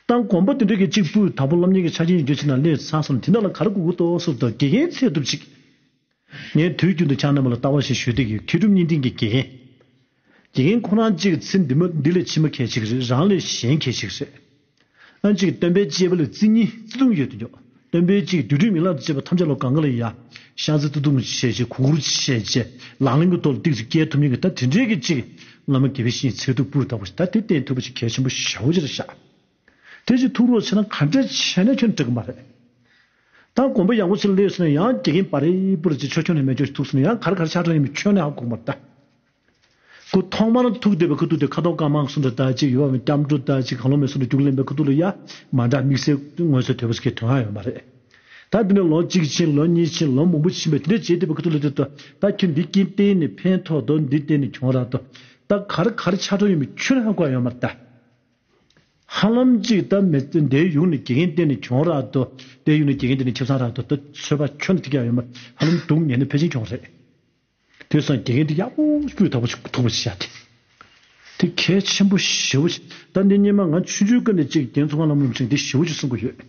ད་དགོན་པ་དེ་འདྲ་གི་གཅིག་སྤུས་དག་པོ་སློབ་གཉེར་གྱི་ཆ་རྐྱེན་ཡོད་རྒྱུ་ཅིག་ནང་སླེབས་ཚར་སོང་ན་དེ་འདྲ་ལ་ག་རེ་དགོས་ཀྱི་འདུག་ཟེར་དུས་དགེ་རྒན་ཚད་ཐུབ་ཅིག་ངས་དུས་རྒྱུན་དུ་ཁྱེད་རྣམ་པ་ལ་ལྟ་བ་ཞིག་ཞུ་བསྡད་ཀྱི་ཡོད། མཁས་གྲུབ་བརྙན་འཕྲིན་གྱི་དགེ་རྒན། དགེ་རྒན་ཁོ་རང་གཅིག་ཚེ་འདི་མ་འདི་ལས་ཕྱི་མ་གལ་ཆེ་གི་རེད། རང་ལས་གཞན་གལ་ཆེ་གི་རེད། ཨ་གཅིག་སྟོན་པའི་གཅེས་པ་ལ་བརྩི་སྙིང་བརྩི་གདུང་ཡོད་དུ་འཇོག་སྟོན་པའི་གཅིག་དུས་དུས་མི་ལ་བཅས་པ་ཐམས་ཅད་ལ་གང་ག་ལ་ཡ་ཤ་ཚ་ཏུ་ཏུང་བྱས་བྱས་གུ་གུར་བྱས་བྱས་ལག་ལེན་གྱི་ཐོག་ལ་ཏིག་ཙམ་སྐྱེལ་ཐུབ་མཁན་གྱི་ད་དེ་འདྲའི་གི་གཅིག་བླ་མ་དགེ་བའི་བཤེས་གཉེན་ཚད་ཐུབ་སྤུས་དག་པོ་ཞིག་ད་དེ་བསྟེན་ཐུབ་པ་ཞིག་གལ་ཆེན་པོ་ཞེ་པོ་ཅིག་རེད་ཤག་དེ་ཅིག་ཐུག་རོགས་བྱས་ན་ག་འདྲ་བྱས་ན་ཁྱོན་འགྲིག་གི་མ་རེད། ད་དགོན་པ་ཡག་པོ་ཞིག་སླེབས་སོང་ན་ཡང་དགེ་རྒན་པ་རེ་པུ་རེ་ཅིག་ཆོས་ཁྱོན་ནས་མེད་ཆོག་ཐུག་སོང་ན་ཡང་ག་རེ་ག་རེ་ཆགས་འགྲོ་ཡིན་མིན་ཁྱོན་ནས་ཧ་གོ་གི་མ་རེད་ད། ཁོ་ཐོག་མར་ཐུག་བསྡད་པའི་ཁ་ཐུག་དེ་ཁ་དོག་དཀར་དམར་གསུམ་འདྲ་ད་ཅིག་ཡོད་པ་སྐྱབས་འགྲོ་ད་ཅིག་གང་ལོ་མེད་སོང་འདྲ་རྒྱུགས་ལེན་པའི་ཁ་ཐུག་ལ་ཡ་མ་འདྲ་དམིགས་བསལ་མངོན་གསལ་དོད་པོ་ཞིག་གི་དོན་ཡང་ཡོད་མ་རེད། ད་འདི་ནས་ལོ་གཅིག་ཕྱིན་ལོ་གཉིས་ཕྱིན་ལོ་མང་པོ་ཕྱིན་པའི་དེ་འདྲ་བྱས་བསྡད་པའི་ཁ་ཐུག་ལ་དེ་ད་ད་ཁྱོད་འདི་སྐྱིན་བསྟན་ནས་ཕན་ཐོགས་དོ་འདི་བསྟན་ནས་གྱོང་རག་དོ་ད་ག་རེ་ག་རེ་ཆགས་འགྲོ་ཡིན་མིན་ཁྱོན་ནས་ཧ་གོ་ཡ་ཡོད་མ་རེད་ད། ཧ་ལམ་ཅིག་ད་མི་འདའི་ཡུལ་ནས་དགེ་རྒན་བསྟེན་ནས་གྱོང་རག་ཏུ་དེའི་ཡུལ་ནས་དགེ་རྒན་བསྟེན་ནས་ཁེ་བཟང་རག་ཏུ་ད་ཚོད་པ་ཁྱོན་ནས་ཐིག་ཡག་ཡོད་མ་ཧ་ལམ་སྡུག་ཉེས་ནས་ཕལ་ཆེར་གྱོང་རེད། དེ་སང་དགེ་རྒན་དེ་ཡག་པོ་སྤུས་དག་པོ་ཞིག་ཐུག་པ་ཞིག་བྱ་དེ། དེ་གལ་ཆེན་པོ་ཞེ་པོ་ཞིག་ད་འདི་སྙེ་མ་ང་ཆུང་ཆུང་ཀ་ནས་ཅིག་རྒན་ཚོ་ང་ལམ་ལམ་ཞིག་འདི་ཞེ་པོ་ཞིག་གསུང་གི་ཡོད།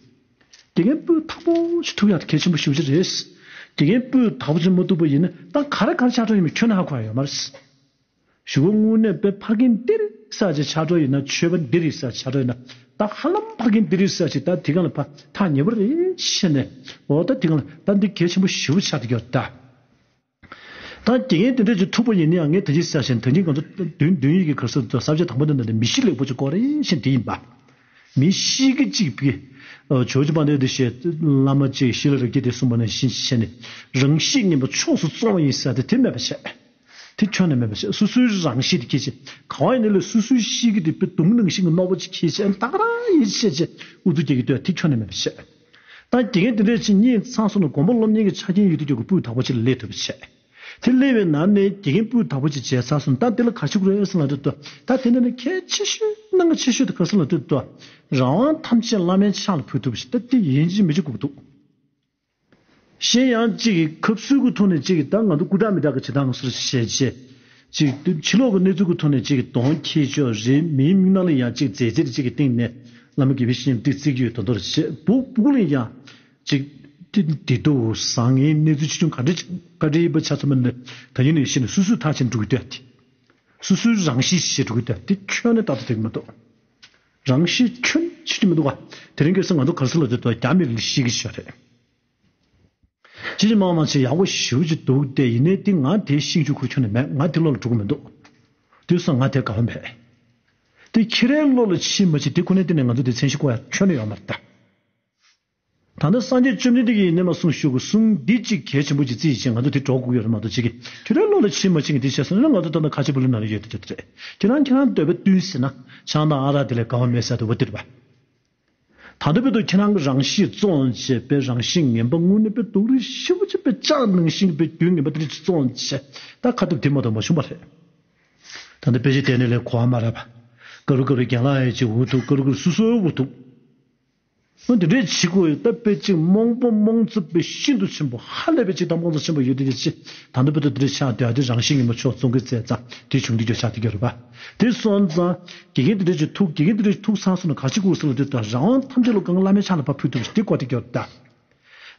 དགེ་རྒན་སྤུས་དག་པོ་ཞིག་ཐུག་ཡག་དེ་གལ་ཆེན་པོ་ཞེ་པོ་ཞིག་རེད། དགེ་རྒན་སྤུས་དག་པོ་ཞིག་མ་ཐུག་པ་ཡིན་ན་ད་ག་རེ་ག་རེ་ཆགས་འགྲོ་ཡིན་མིན་ཁྱོན་ནས་ཧ་གོ་ཡ་ཡོད་མ་རེད། གཞུག་གུ་དངོས་གནས་དཔེ་ཕ་རྒན་འདིར་ ས་ཅིག་ཆགས་འགྲོ་ཡིན་ན། ཆོས་པ་འདི་རེད་ས་ཆགས་འགྲོ་ཡིན་ན། ད་ཧ་ལམ་ཕ་གི་འདི་རེད་ས་ཅིག་ད་དེ་གང་ལ་ཕ་ཐག་ཉེ་པོ་རེད་ཤེས་ནས། འོ་ད་དེ་གང་ལ་ད་འདི་གལ་ཆེན་པོ་ཞེ་པོ་ཆགས་བསྡད་ཀྱི་ཡོད་ད། ད་དགེ་རྒན་དེ་འདྲས་ཀྱི་ཐུག་པ་ཡིན་ན་ཡང་། ངས་དེ་ཅིག་ཟེར་བཞིན། ད་གིན་ང་ཚོ་བདུན་བདུན་ཡིག་གི་གར་སོང་དུ་ས་བཅད་དང་པོ་འདི་འདི་མི་གཤིས་ལེགས་པོ་ཅིག་དགོས་རེད་ཤེས་དེ་ཡིན་པ། མི་གཤིས་ཀྱི་གཅིག་པའི་ཇོ་བོ་རྗེ་དཔལ་ལྡན་འདས་ཀྱིས་བླ་མ་གཅིག་ཤེས་རབ་རྒྱས་དེ་གསུངས་པ་ནང་བཞིན་བྱས་ནས། རང་གཤིས་ངན་པ་ཕྱོགས་སུ་བཙོང་བ་ཡིན་ཟེར་ཏེ། དེ་མེད་པ་བྱས། དེ་ཁྱོན་ནས་མེད་པ་བྱས། སོ་སོའི་རང་གཤིས་དེ་གལ་ཆེ། གང་བ་ཡིན་ནའི་ལས་སོ་སོའི་གཤིས་ཀྱི་དེ་དཔེ་དུང་ནང་བཞིན་གྱི་རྣོ་པོ་ཅིག་གལ་ཆེ། ད་ག་རང་ཡིན་ཆེ་ཆེ་ཨུ་ཚུགས་རྒྱག་གི་འདུག་དེ་ཁྱོན་ནས་མེད་པ་བྱས། ད་དགེ་རྒན་དེ་འདྲས་ཅིག་གཉིད་ཚང་སོང་ན། དགོན་པ་སློབ་གཉེར་གྱི་ཆ་རྐྱེན་ཡོད་དུས་ཀྱི་སྤུས་དག་པོ་ཅིག་ལ་སླེབས་ཐུབ་པ་བྱས། དེ་སླེབས་པའི་ནང་ནས་དགེ་རྒན་སྤུས་དག་པོ་ཅིག་བྱས་ཚར་སོང་། ད་དེ་ལ་ག་ཞིག་རེད་ཟེར་ལབ་དུས། ད་དེ་འདྲ་ནི་གལ་ཆེ་ཤོས། གནད་འགག་ཆེ་ཤོས་དེ་ག་རེ་ཟེར་ལབ་དུས། རང་དབང་ཐམས་ཅད་བླ་མའི་ཕྱག་ལ་ཕུལ་ཐུབ་པ་ཞིག་ད་དེ་ཡིན་གཅིག་མིན་གཅིག་དགོས་ཀྱི་འདུག་གཞན་ཡང་གཅིག་གི་ཁབ་སུལ་གྱི་ཐོག་ནས་གཅིག་གི་ད་ང་ཚོ་སྐུ་དྲག་མི་དྲག་གི་བྱེད་སྟངས་སོར་བཤད་བྱས། གཅིག་ཕྱི་ལོགས་ཀྱི་གནས་ཚུལ་གྱི་ཐོག་ནས་གཅིག་གི་གདོང་འཁྱེར་ཕྱོགས་རེད། མིའི་མིག་ནང་ལ་ཡང་གཅིག་རྫས་རྫས་གཅིག་གི་སྟེང་ནས་བླ་མ་དགེ་བའི་བཤེས་གཉེན་ཏིག་བརྩི་གི་ཡོད་དོ་དོར་བྱས། སྦུག་སྦུག་ལ་ཡང་གཅིག་དེ་དེ་དུ་བཟང་ངན་གནས་ཚུལ་ཆེ་ཆུང་ག་འདྲ་ག་འདྲ་ཡིན་པ་ཆ་ཚང་མ་ནི་ད་ཡིན་ནས་ཤེས་ནས་སོ་སོའི་ཐག་ཆོད་འགྲོ་གི་འདུག་སྟེ། སོ་སོའི་རང་གཤིས་ཤེས་འགྲོ་གི་འདུག་སྟེ། ཁྱོན་ནས་ཏག་ཏག་དེ་གི་མི་འདུག་རང་གཤིས་ཁྱོན་ཆེ་གི་མི་འདུག་ག་དེ་རིང་ཁ་སང་ང་ཚོ་ག་རེ་ཟེར་ལབ་དུས། རྒྱ་མི་ལ་ཤེས་ཀྱི་ཤོག་རེད། ཅི་ཅི་མང་མང་ཆེ་ཡག་པོ་ཞེ་པོ་ཅིག་འདུག་སྟེ། ཡིན་ནའི་དེ་ང་དེའི་ཤེས་རྒྱུ་ཁུར་ཁྱོན་ནས་མེད། ང་དེ་བློ་ལ་འགྲོ་གི་མི་འདུག་དེ་སོང་ང་དེ་དགའ་བ་མེད། དེ་ཁྱེད་རའི་བློ་ལ་ཕྱིན་མ་ཕྱིན་དེ་ཁོ་ནའི་སྟེང་ནས་ང་ཚོ་དེ་མཚན་གཞི་བཀོད་ཡ་ཁྱོན་ནས་ཡོད་མ་རེད་ད། ད་ལྟ་སངས་རྒྱས་བཅོམ་ལྡན་འདས་ཀྱིས་ཡིན་ནའི་མ་གསུངས་ཞུ་དགོས་གསུངས་འདི་གཅིག་གལ་ཆེན་པོ་ཅིག་བརྩིས་བྱས་ང་ཚོ་དེ་འགྲོ་དགོས་ཡོད་རེད་མ་གཏོགས། གཅིག་གིས་ཁྱེད་རའི་བློ་ལ་ཕྱིན་མ་ཕྱིན་གྱི་དེ་བྱས་སོང་ན། ང་ཚོ་ད་ལྟ་ཁ་ཆེ་བུ་ལོན་ན་རེ་ཡོད་དེ་ཅོ་དེ་རེད། ཁྱེད་རང་ཁྱེད་རང་འདོད་པ་བསྟུན་ཟེར་ན། ཆང་དང་ཨ་རག་དེ་ལས་དགའ་བ་མེད་ཟེར་དུ་བ་དེ་རེད་པ། ད་ལྟ་བར་དུ་ཁྱེད་རང་གི་རང་གཤིས་བཙོང་བྱས་པའི་རང་གཤིས་ངན་པ་དངོས་གནས་དཔེ་སྡུག་རུས་ཞེ་པོ་ཅིག་དཔེ་ལྕགས་ནང་བཞིན་གྱི་དཔེ་རྒྱུན་ངན་པ་དེ་རིགས་བཙོང་བྱས། ད་ཁ་ཐུབ་དེ་མ་གཏོགས་མ་བྱུང་བ་རེད། ད་ལྟ་དཔེ་ཆ་བལྟས་ནས་ལས་གོ་བ་མ་རག་པ། ཀ་རུ་ཀ་རུ་རྒན་ལགས་ཡས་ཅིག་འུ་ཐུག་ཀ་རུ་ཀ་རུ་སུ་སུ་འུ་ཐུག་ཨོ་དེ་འདྲས་བྱེད་དགོས་ཡོད། ད་དཔེ་ཅིག་རྨོངས་པ་རྨོངས་ཚོད་དཔེ་ཤིན་ཏུ་ཆེན་པོ། ཧ་ལས་པའི་ཅིག་དང་རྨོངས་ཚོད་ཆེན་པོ་ཡོད་དེ་ཅི། ད་ལྟ་བར་དུ་དེ་འདྲས་ཆགས་བསྡད་ཡ་དེ་རང་གཤིས་ངན་པ་ཕྱོགས་བཙོང་གི་རྩལ་ཙང་དེ་བྱུང་དུས་ཀྱང་ཆགས་བསྡད་ཀྱི་རེད་པ། དེ་སོང་ཙང་དགེ་རྒན་དེ་འདྲས་ཅིག་ཐུག་དགེ་རྒན་དེ་འདྲས་ཅིག་ཐུག་ཚར་སོང་ན་ག་ཅིག་དགོས་ཟེར་ལབ་དུས། ད་རང་དབང་ཐམས་ཅད་ལ་གང་ག་བླ་མའི་ཕྱག་ལ་ཕར་ཕུལ་ཐུབ་པ་ཞིག་དེ་དགོས་བསྡད་ཀྱི་རེད་ད།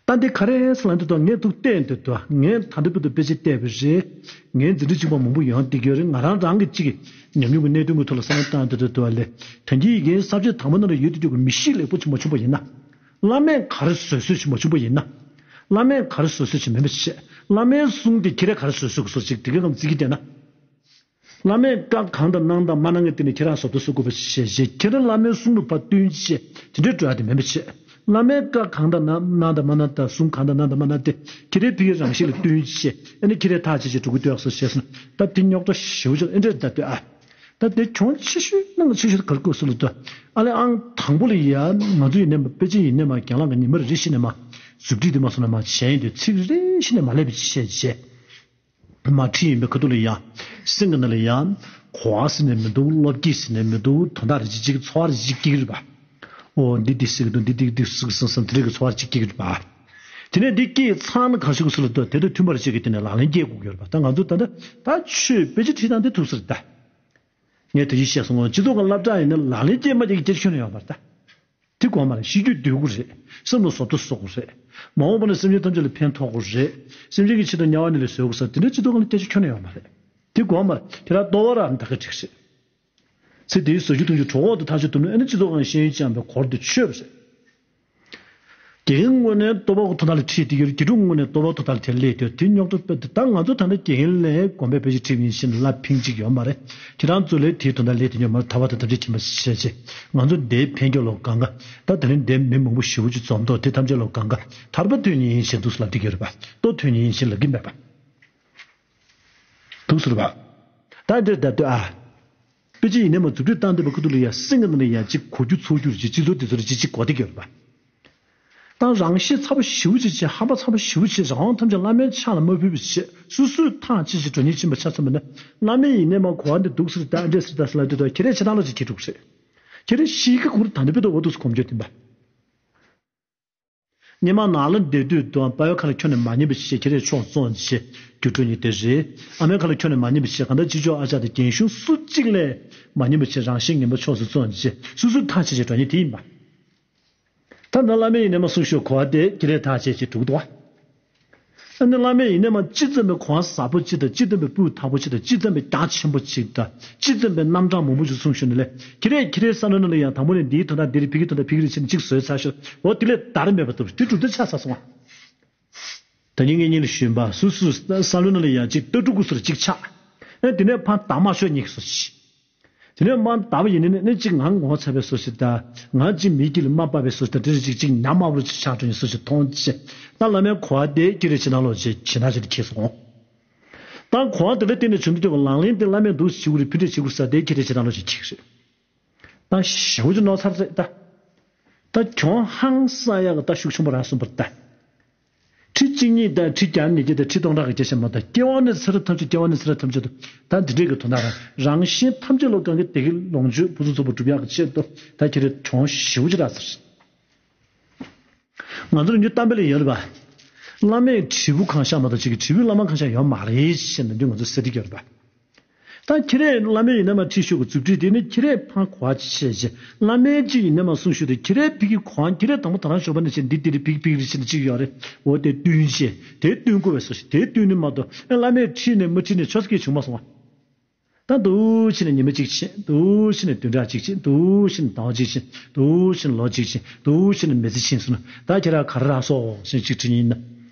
ད་འདི་ག་རེ་ཟེར་ལབ་དུས། ད་ངས་ཐུག་བལྟས་འདུག་ད་ངས་ད་ལྟ་བར་དུ་དཔེ་ཆ་བལྟས་པ་རེད། ངས་འཛིན་གྲྭ་གཅིག་པ་མང་པོ་ཡོང་བསྡད་ཀྱི་ཡོད་རེད། ང་རང་རང་གི་གཅིག་གི་ཉམས་མྱོང་གི་གནད་དོན་གྱི་ཐོག་ལ་བསམ་བློ་བཏང་དུས། ད་ལྟ་ལས་ད་གིན་ཡི་གེའི་ས་བཅད་དང་པོ་ནང་ལ་ཡོད་དུས་ཀྱི་མི་གཤིས་ལེགས་པོ་ཅིག་མ་བྱུང་པ་ཡིན་ན། བླ་མས་ག་རེ་བཟོད་གསོལ་ཅིག་མ་བྱུང་པ་ཡིན་ན། བླ་མས་ག་རེ་བཟོད་གསོལ་ཅིག་མིན་པ་བྱས། བླ་མའི་གསུང་དེ་ཁྱེད་རས་ག་རེ་བཟོད་གསོལ་དགོས་སོགས་ཅིག་དེ་གའི་ངམ་བརྩི་གི་བསྡད་ན། བླ་མས་བཀའ་གང་དང་གནང་དང་མ་གནང་གི་སྟེང་ནས་ཁྱེད་རང་བཟོ་ལྟ་བཟོ་དགོས་པ་ཞེས་བྱས། ཁྱེད་རང་བླ་མའི་གསུང་ལ་ཕར་བསྟུན་བྱས་དེ་འདྲའི་འགྲོ་ཡ་དེ་མིན་པ་བྱས། བླ་མས་བཀའ་གང་དང་གནང་དང་མ་གནང་དང་། གསུང་གང་དང་གནང་དང་མ་གནང་དེ་ཁྱེད་རའི་ཕ་གིའི་རང་གཤིས་ལ་བསྟུན་བྱས། ཨ་ནི་ཁྱེད་རས་ཐག་བཅད་བྱས་འགྲོ་གི་འདུག་ཟེར་བྱས་སོང་། ད་དེ་རྙོག་དྲ་ཞེ་པོ་ཅིག་ཨེ་འདྲས་ད་ལྟོས་ཨ། ད་དེ་གྱོང་ཆེ་ཤོས་ནང་གི་ཆེ་ཤོས་དེ་ག་རེ་དགོས་ཟེར་ལབ་དུས། ཨ་ལས་ཨང་དང་པོ་ལ་ཡ་ང་ཚོ་ཡིན་ནའི་མ། དཔེ་ཆ་ཡིན་ནའི་མ། རྒན་ལགས་ཀྱིས་ཉི་མ་རེ་རེ་བཞིན་ནས་མ། མཛུབ་ཁྲིད་དེ་མ་སོང་ན་མ་བྱས་ཡིན་དུས། ཚིག་རེ་རེ་བཞིན་ནས་མ་ལབ་པ་བྱས་བྱས། མ་ཁྲིད་ཡིན་པའི་ཁ་ཐུག་ལ་ཡང་སེམས་ཀྱི་ནང་ལ་ཡང་གོ་བ་ཟེར་ནས་མི་འདུག་བློ་སྐྱེད་ཟེར་ནས་མི་འདུག་དོན་དག་རེ་ཅིག་ཅིག་ཚོར་བ་རེ་ཅིག་སྐྱེ་གི་རེད་པ། ཨོ་འདི་འདི་ཟེར་གི་འདུག་འདི་འདི་འདི་ཟེར་གི་བསམ་བསམ་དེ་འདྲ་གི་ཚོར་བ་རེ་ཅིག་སྐྱེ་གི་རེད་པ། དེ་ནས་འདི་སྐྱེས་ཚར་ན་ག་རེ་བྱེད་དགོས་ཟེར་ལབ་དུས། དེ་དང་མཐུན་པར་བྱེད་ཀྱི་དེ་ནས་ལག་ལེན་སྐྱེལ་དགོས་ཀྱི་ཡོད་རེད་པ། ད་ང་ཚོ་ད་ལྟ་ད་ཆོས་དཔེ་ཆ་ཁྲིད་སྟངས་དེ་ཐུག་ས་རེད་ད། ངས་ད་གིན་བཤད་སོང་ངོ་། སྤྱི་ཚོགས་ཀྱི་སློབ་གྲྭ་ཡིན་ན་ལག་ལེན་སྐྱེལ་མ་སྐྱེལ་གྱི་སྐད་ཆ་ཁྱོན་ནས་ཡོད་མ་རེད་ད། དེ་དགོས་མ་རེད། ཤེས་རྒྱུད་འདུལ་དགོས་རེད། སེམས་ལ་བཟོ་ལྟ་བཟོ་དགོས་རེད། མ་འོངས་པ་ན་སེམས་ཅན་ཐམས་ཅད་ལ་ཕན་ཐོགས་དགོས་རེད། སེམས་ཅན་གྱི་ཆེད་དུ་དམྱལ་བ་ནས་ལས་བཟོ་དགོས་ས་དེ་འདྲ་སྤྱི་ཚོགས་ཁང་ལ་སྐད་ཆ་ཁྱོན་ནས་ཡོད་མ་རེད། དེ་དགོས་མ་རེད། དེ་ར་ལྟོ་བ་ར་ད་ག་འགྲིག་རེད། ཚེ་འདིའི་ཟ་རྒྱུ་འཐུང་རྒྱུ་གྲོད་ཁོག་ཏུ་ཐག་ཆོད་ཐུབ་ན། ཨ་ནི་སྤྱི་ཚོགས་ཁང་ཤེས་ཡོན་སྦྱངས་པའི་སྒོར་དེ་ཆོད་པ་རེད། དགེ་རྒན་དངོས་གནས་ལྟོ་བ་གི་དོན་དག་ལ་ཁྲིད་དེ་ཡོད་རེད། དགེ་ཕྲུག་དངོས་གནས་ལྟོ་བ་དོན་དག་ལ་དེ་སླེབས་དུས་དེ་རྙོག་དྲ་དཔེ་དེ། ད་ང་ཚོ་ད་ལྟ་དགེ་རྒན་ལས་དགོན་པའི་དཔེ་ཆ་ཁྲིད་པ་ཡིན་ཕྱིན་ལ་ཕིང་གཅིག་ཡོད་མ་རེད། ཁྱེད་རང་ཚོ་ལས་དེའི་དོན་དག་ལས་དེ་ཡོད་མ་རེད། ཐར་པ་དང་ཐམས་ཅད་མཁྱེན་པ་ཞེས་བྱས། ང་ཚོ་འདིའི་འཕེལ་རྒྱས་ལ་གང་ག་ད་དེ་རིང་འདིའི་མི་མང་པོ་ཞེ་པོ་ཅིག་འཛོམས་ཐོག་དེ་ཐམས་ཅད་ལ་གང་ག་ཐར་པ་ཐོན་ཉེན་ཡིན་ཞེས་འདུག་སེ་ལབ་བསྡད་ཀྱི་ཡོད་རེད་པ། ལྟོ་ཐོན་ཉེན་ཡིན་ཞེས་ལབ་ཀྱི་མེད་པ། འདུག་ཟེར་བ། ད་འདིར་ད་ལྟོས་ཨ། དཔེ་ཆ་ཡིན་ནའི་མ་མཛུབ་ཁྲིད་བཏང་བསྡད་པའི་ཁ་ཐུག་ལ་ཡ་སེམས་ཀྱི་ནང་ནས་ཡ་གཅིག་གོ་རྒྱུ་ཚོར་རྒྱུ་རེ་ཅིག་སྤྱི་ཚོགས་དེ་ཚོ་རེ་ཅིག་གཅིག་གོ་བསྡད་ཀྱི་ཡོད་རེད་པ། ད་རང་ཤེད་ཚ་པོ་ཞེ་པོ་ཅིག་བྱས། ཧམ་པ་ཚ་པོ་ཞེ་པོ་བྱས། རང་དབང་ཐམས་ཅད་བླ་མའི་ཕྱག་ལ་མ་ཕུལ་བ་བྱས། སོ་སོས་ཐག་བཅད་བྱས་འགྲོ་ཉེན་ཕྱིན་པ་ཆ་ཚང་མ་ནི། བླ་མས་ཡིན་ནའི་མ་གོ་བ་འདི་འདུག་ཟེར་ད་འདྲས་ཟེར་ད་ཟེར་ལབ་དུས། ད་ཁྱེད་རས་བྱེད་སྟངས་ལ་ཅིག་ཁྱེད་འགྲོ་གི་རེད། ཁྱེད་རས་ཤེས་ཀྱི་གུ་རུ་ད་འདི་བོད་དུ་འོ་འདུག་སེ་གོམས་འགྱོད་འདི་འབའ། སྔོན་མ་ནང་ལ་བསྡད་དུས་དུ་པ་ཡོ་ཁ་ལ་ཁྱོན་ནས་མ་ཉན་པ་ཞིག་བྱས། ཁྱེད་རས་ཕྱོགས་བཙོང་བྱས་རྒྱུ་འགྲོ་ཉེན་དེ་རེད། ཨ་མའི་ཁ་ལ་ཁྱོན་ནས་མ་ཉན་པ་བྱས། གང་ལྟར་ཅི་ལྕོགས་ཨ་ཅག་དང་རྒན་གཞོན་སུ་གཅིག་ལས་མ་ཉན་པ་བྱས། རང་གཤིས་ངན་པ་ཕྱོགས་སུ་བཙོང་བྱས། སོ་སོའི་ཐག་བཅད་བྱས་འགྲོ་ཉེན་དེ་ཡིན་པ། ད་ནང་བླ་མས་ཡིན་ནའི་མ་གསུང་ཞོར་གོ་བ་དེ་ཁྱེད་རས་ཐག་བཅད་བྱས་འགྲོ་གི་འདུག་བ། ཨ་ནི་བླ་མས་ཡིན་ནའི་མ་ཅི་ཙམ་པའི་གོ་བ་ཟབ་པོ་ཅིག་དང་། ཅི་ཙམ་པའི་སྤུས་དག་པོ་ཅིག་དང་། ཅི་ཙམ་པའི་རྒྱ་ཆེན་པོ་ཅིག་དང་། ཅི་ཙམ་པའི་རྣམ་གྲངས་མང་པོ་ཅིག་གསུངས་ཞུས་ནས་ལས། ཁྱེད་རས་ཁྱེད་རའི་བསམ་བློའི་ནང་ལ་ཡང་དང་པོ་ནས་འདིའི་དོན་དག་འདི་རེད། ཕ་གི་དོན་དག་ཕ་གི་རེད་ཟེར་ནས་གཅིག་བཟོས་ཚར་ཤག་འོ་དེ་ལས་བརྡར་མེད་པ་འདུག་དེ་གྲུབ་འབྲས་ཆགས་ཚར་སོང་བ། ད་ནི་ངེད་གཉིས་ལ་ཞུས་པ། སོ་སོའི་བསམ་བློའི་ནང་ལ་ཡང་གཅིག་ལྟ་གྲུབ་ཀྱི་སོར་གཅིག་ཆགས། ཨེ་དེ་ནས་ཕར་བརྡར་མ་ཤོར་མཁན་གྱི་སོར་གཅིག་དེ་ནས་མར་བརྡར་བ་ཡིན་ནའི་ནི་གཅིག་ང་ངོ་ཚ་བའི་སོར་གཅིག་དང་། ང་གཅིག་མི་དཀྱིལ་ལ་མ་བབས་པའི་སོར་གཅིག་དང་། དེ་རེ་གཅིག་གཅིག་ཉམས་དམའ་བོ་ཅིག་ཆགས་འགྲོ་མཁན་སོར་གཅིག་མཐོང་ཆེ། ད་བླ་མའི་གོ་བ་དེ་ཁྱེད་རས་ཇེ་ནང་ལོགས་ཇེ་ཇེ་ནང་ཇེ་ཁྱེར་སོང་། ད་གོ་བ་དེ་ལ་བརྟེན་ནས་བྱུང་དུས་དེ་བ་ལང་ལིང་དེ་བླ་མས་འདུག་སེ་བྱེད་དགོས་རེད། ཕུད་འདེད་བྱེད་དགོས་ས་དེ་ཁྱེད་རས་ཇེ་ནང་ལོགས་ཇེ་ཁྱེར་རེད། ད་ཞེ་པོ་ཅིག་མནོ་ཚར་རེད་ད། ད་གྱོང་ཧང་སང་ཡག་གི་ད་ཤུགས་ཆེན་པོ་རག་སོང་བ་རེད་ད། ཁྲི་གཅིག་གཉིས་དང་ཁྲི་བརྒྱ་ཉིས་བརྒྱ་དང་ཁྲི་སྟོང་ཕྲག་གི་བརྒྱ་ཆ་མ་གཏོགས། སྐྱེ་བ་ནས་ཚེ་རབས་ཐམས་ཅད། སྐྱེ་བ་ནས་ཚེ་རབས་ཐམས་ཅད་དུ་ད་འདི་འདྲས་ཀྱི་དོན་དག་རང་རང་གཞན་ཐམས་ཅད་ལ་གང་གི་བདེ་སྐྱིད་ལོངས་སྤྱོད་ཕུན་སུམ་ཚོགས་པ་སྒྲུབ་ཡག་གི་ཆེད་དུ་ད་ཁྱེད་རས་གྱོང་ཞེ་པོ་ཅིག་རག་ཚར། ང་ཚོར་ཉུང་གཏམ་དཔེ་ལ་ཡོད་རེད་པ། བླ་མས་དྲིལ་བུ་གང་བཞག་མ་གཏོགས་ཅིག་གི་དྲིལ་བུས་བླ་མ་གང་བཞག་ཡོད་མ་རེད་ཅེས་ནམ་རྒྱུན་ང་ཚོ་ཟེར་གྱི་ཡོད་རེད་པ། ད་ཁྱེད་རས་བླ་མས་ཡིན་ན་མ་ཁྲིད་ཤོག་གི་མཛུབ་ཁྲིད་དེ་ནི་ཁྱེད་རས་ཕར་གོ་བ་ཆེ་ཆེ། བླ་མས་ཅིག་ཡིན་ན་མ་གསུང་ཤོག་དེ་ཁྱེད་རས་ཕ་གི་གོ་བ། ཁྱེད་རས་དང་པོ་ད་རང་ཞོགས་པ་ནས་བྱས་འདི་འདི་རེད། ཕ་གི་ཕ་གི་རེད་ཟེར་ནས་ཅིག་ཡོད་རེད། འོ་དེ་བསྟུན་ཆེ། དེ་བསྟུན་དགོས་པའི་སོ་ཞིག་དེ་བསྟུན་ནི་མ་གཏོགས། ཨེ་བླ་མས་ཁྲིད་ནས་མ་ཁྲིད་ནས་ཆོ་ས་སྐད་བྱུང་མ་སོང་བ། ད་འདུག་བྱས་ནས་ཉི་མ་གཅིག་ཕྱིན། འདུག་བྱས་ནས་བདུན་ཕྲག་གཅིག་ཕྱིན། འདུག་བྱས་ནས་ཟླ་བ་གཅིག་ཕྱིན། འདུག་བྱས་ནས་ལོ་གཅིག་ཕྱིན། འདུག་བྱས་ནས་མི་ཚེ་ཕྱིན་སོང་ན། ད་ཁྱེད་རང་ག་རེ་རག་སོང་ཞེས་གཅིག་དྲིས་ཡིན་ན།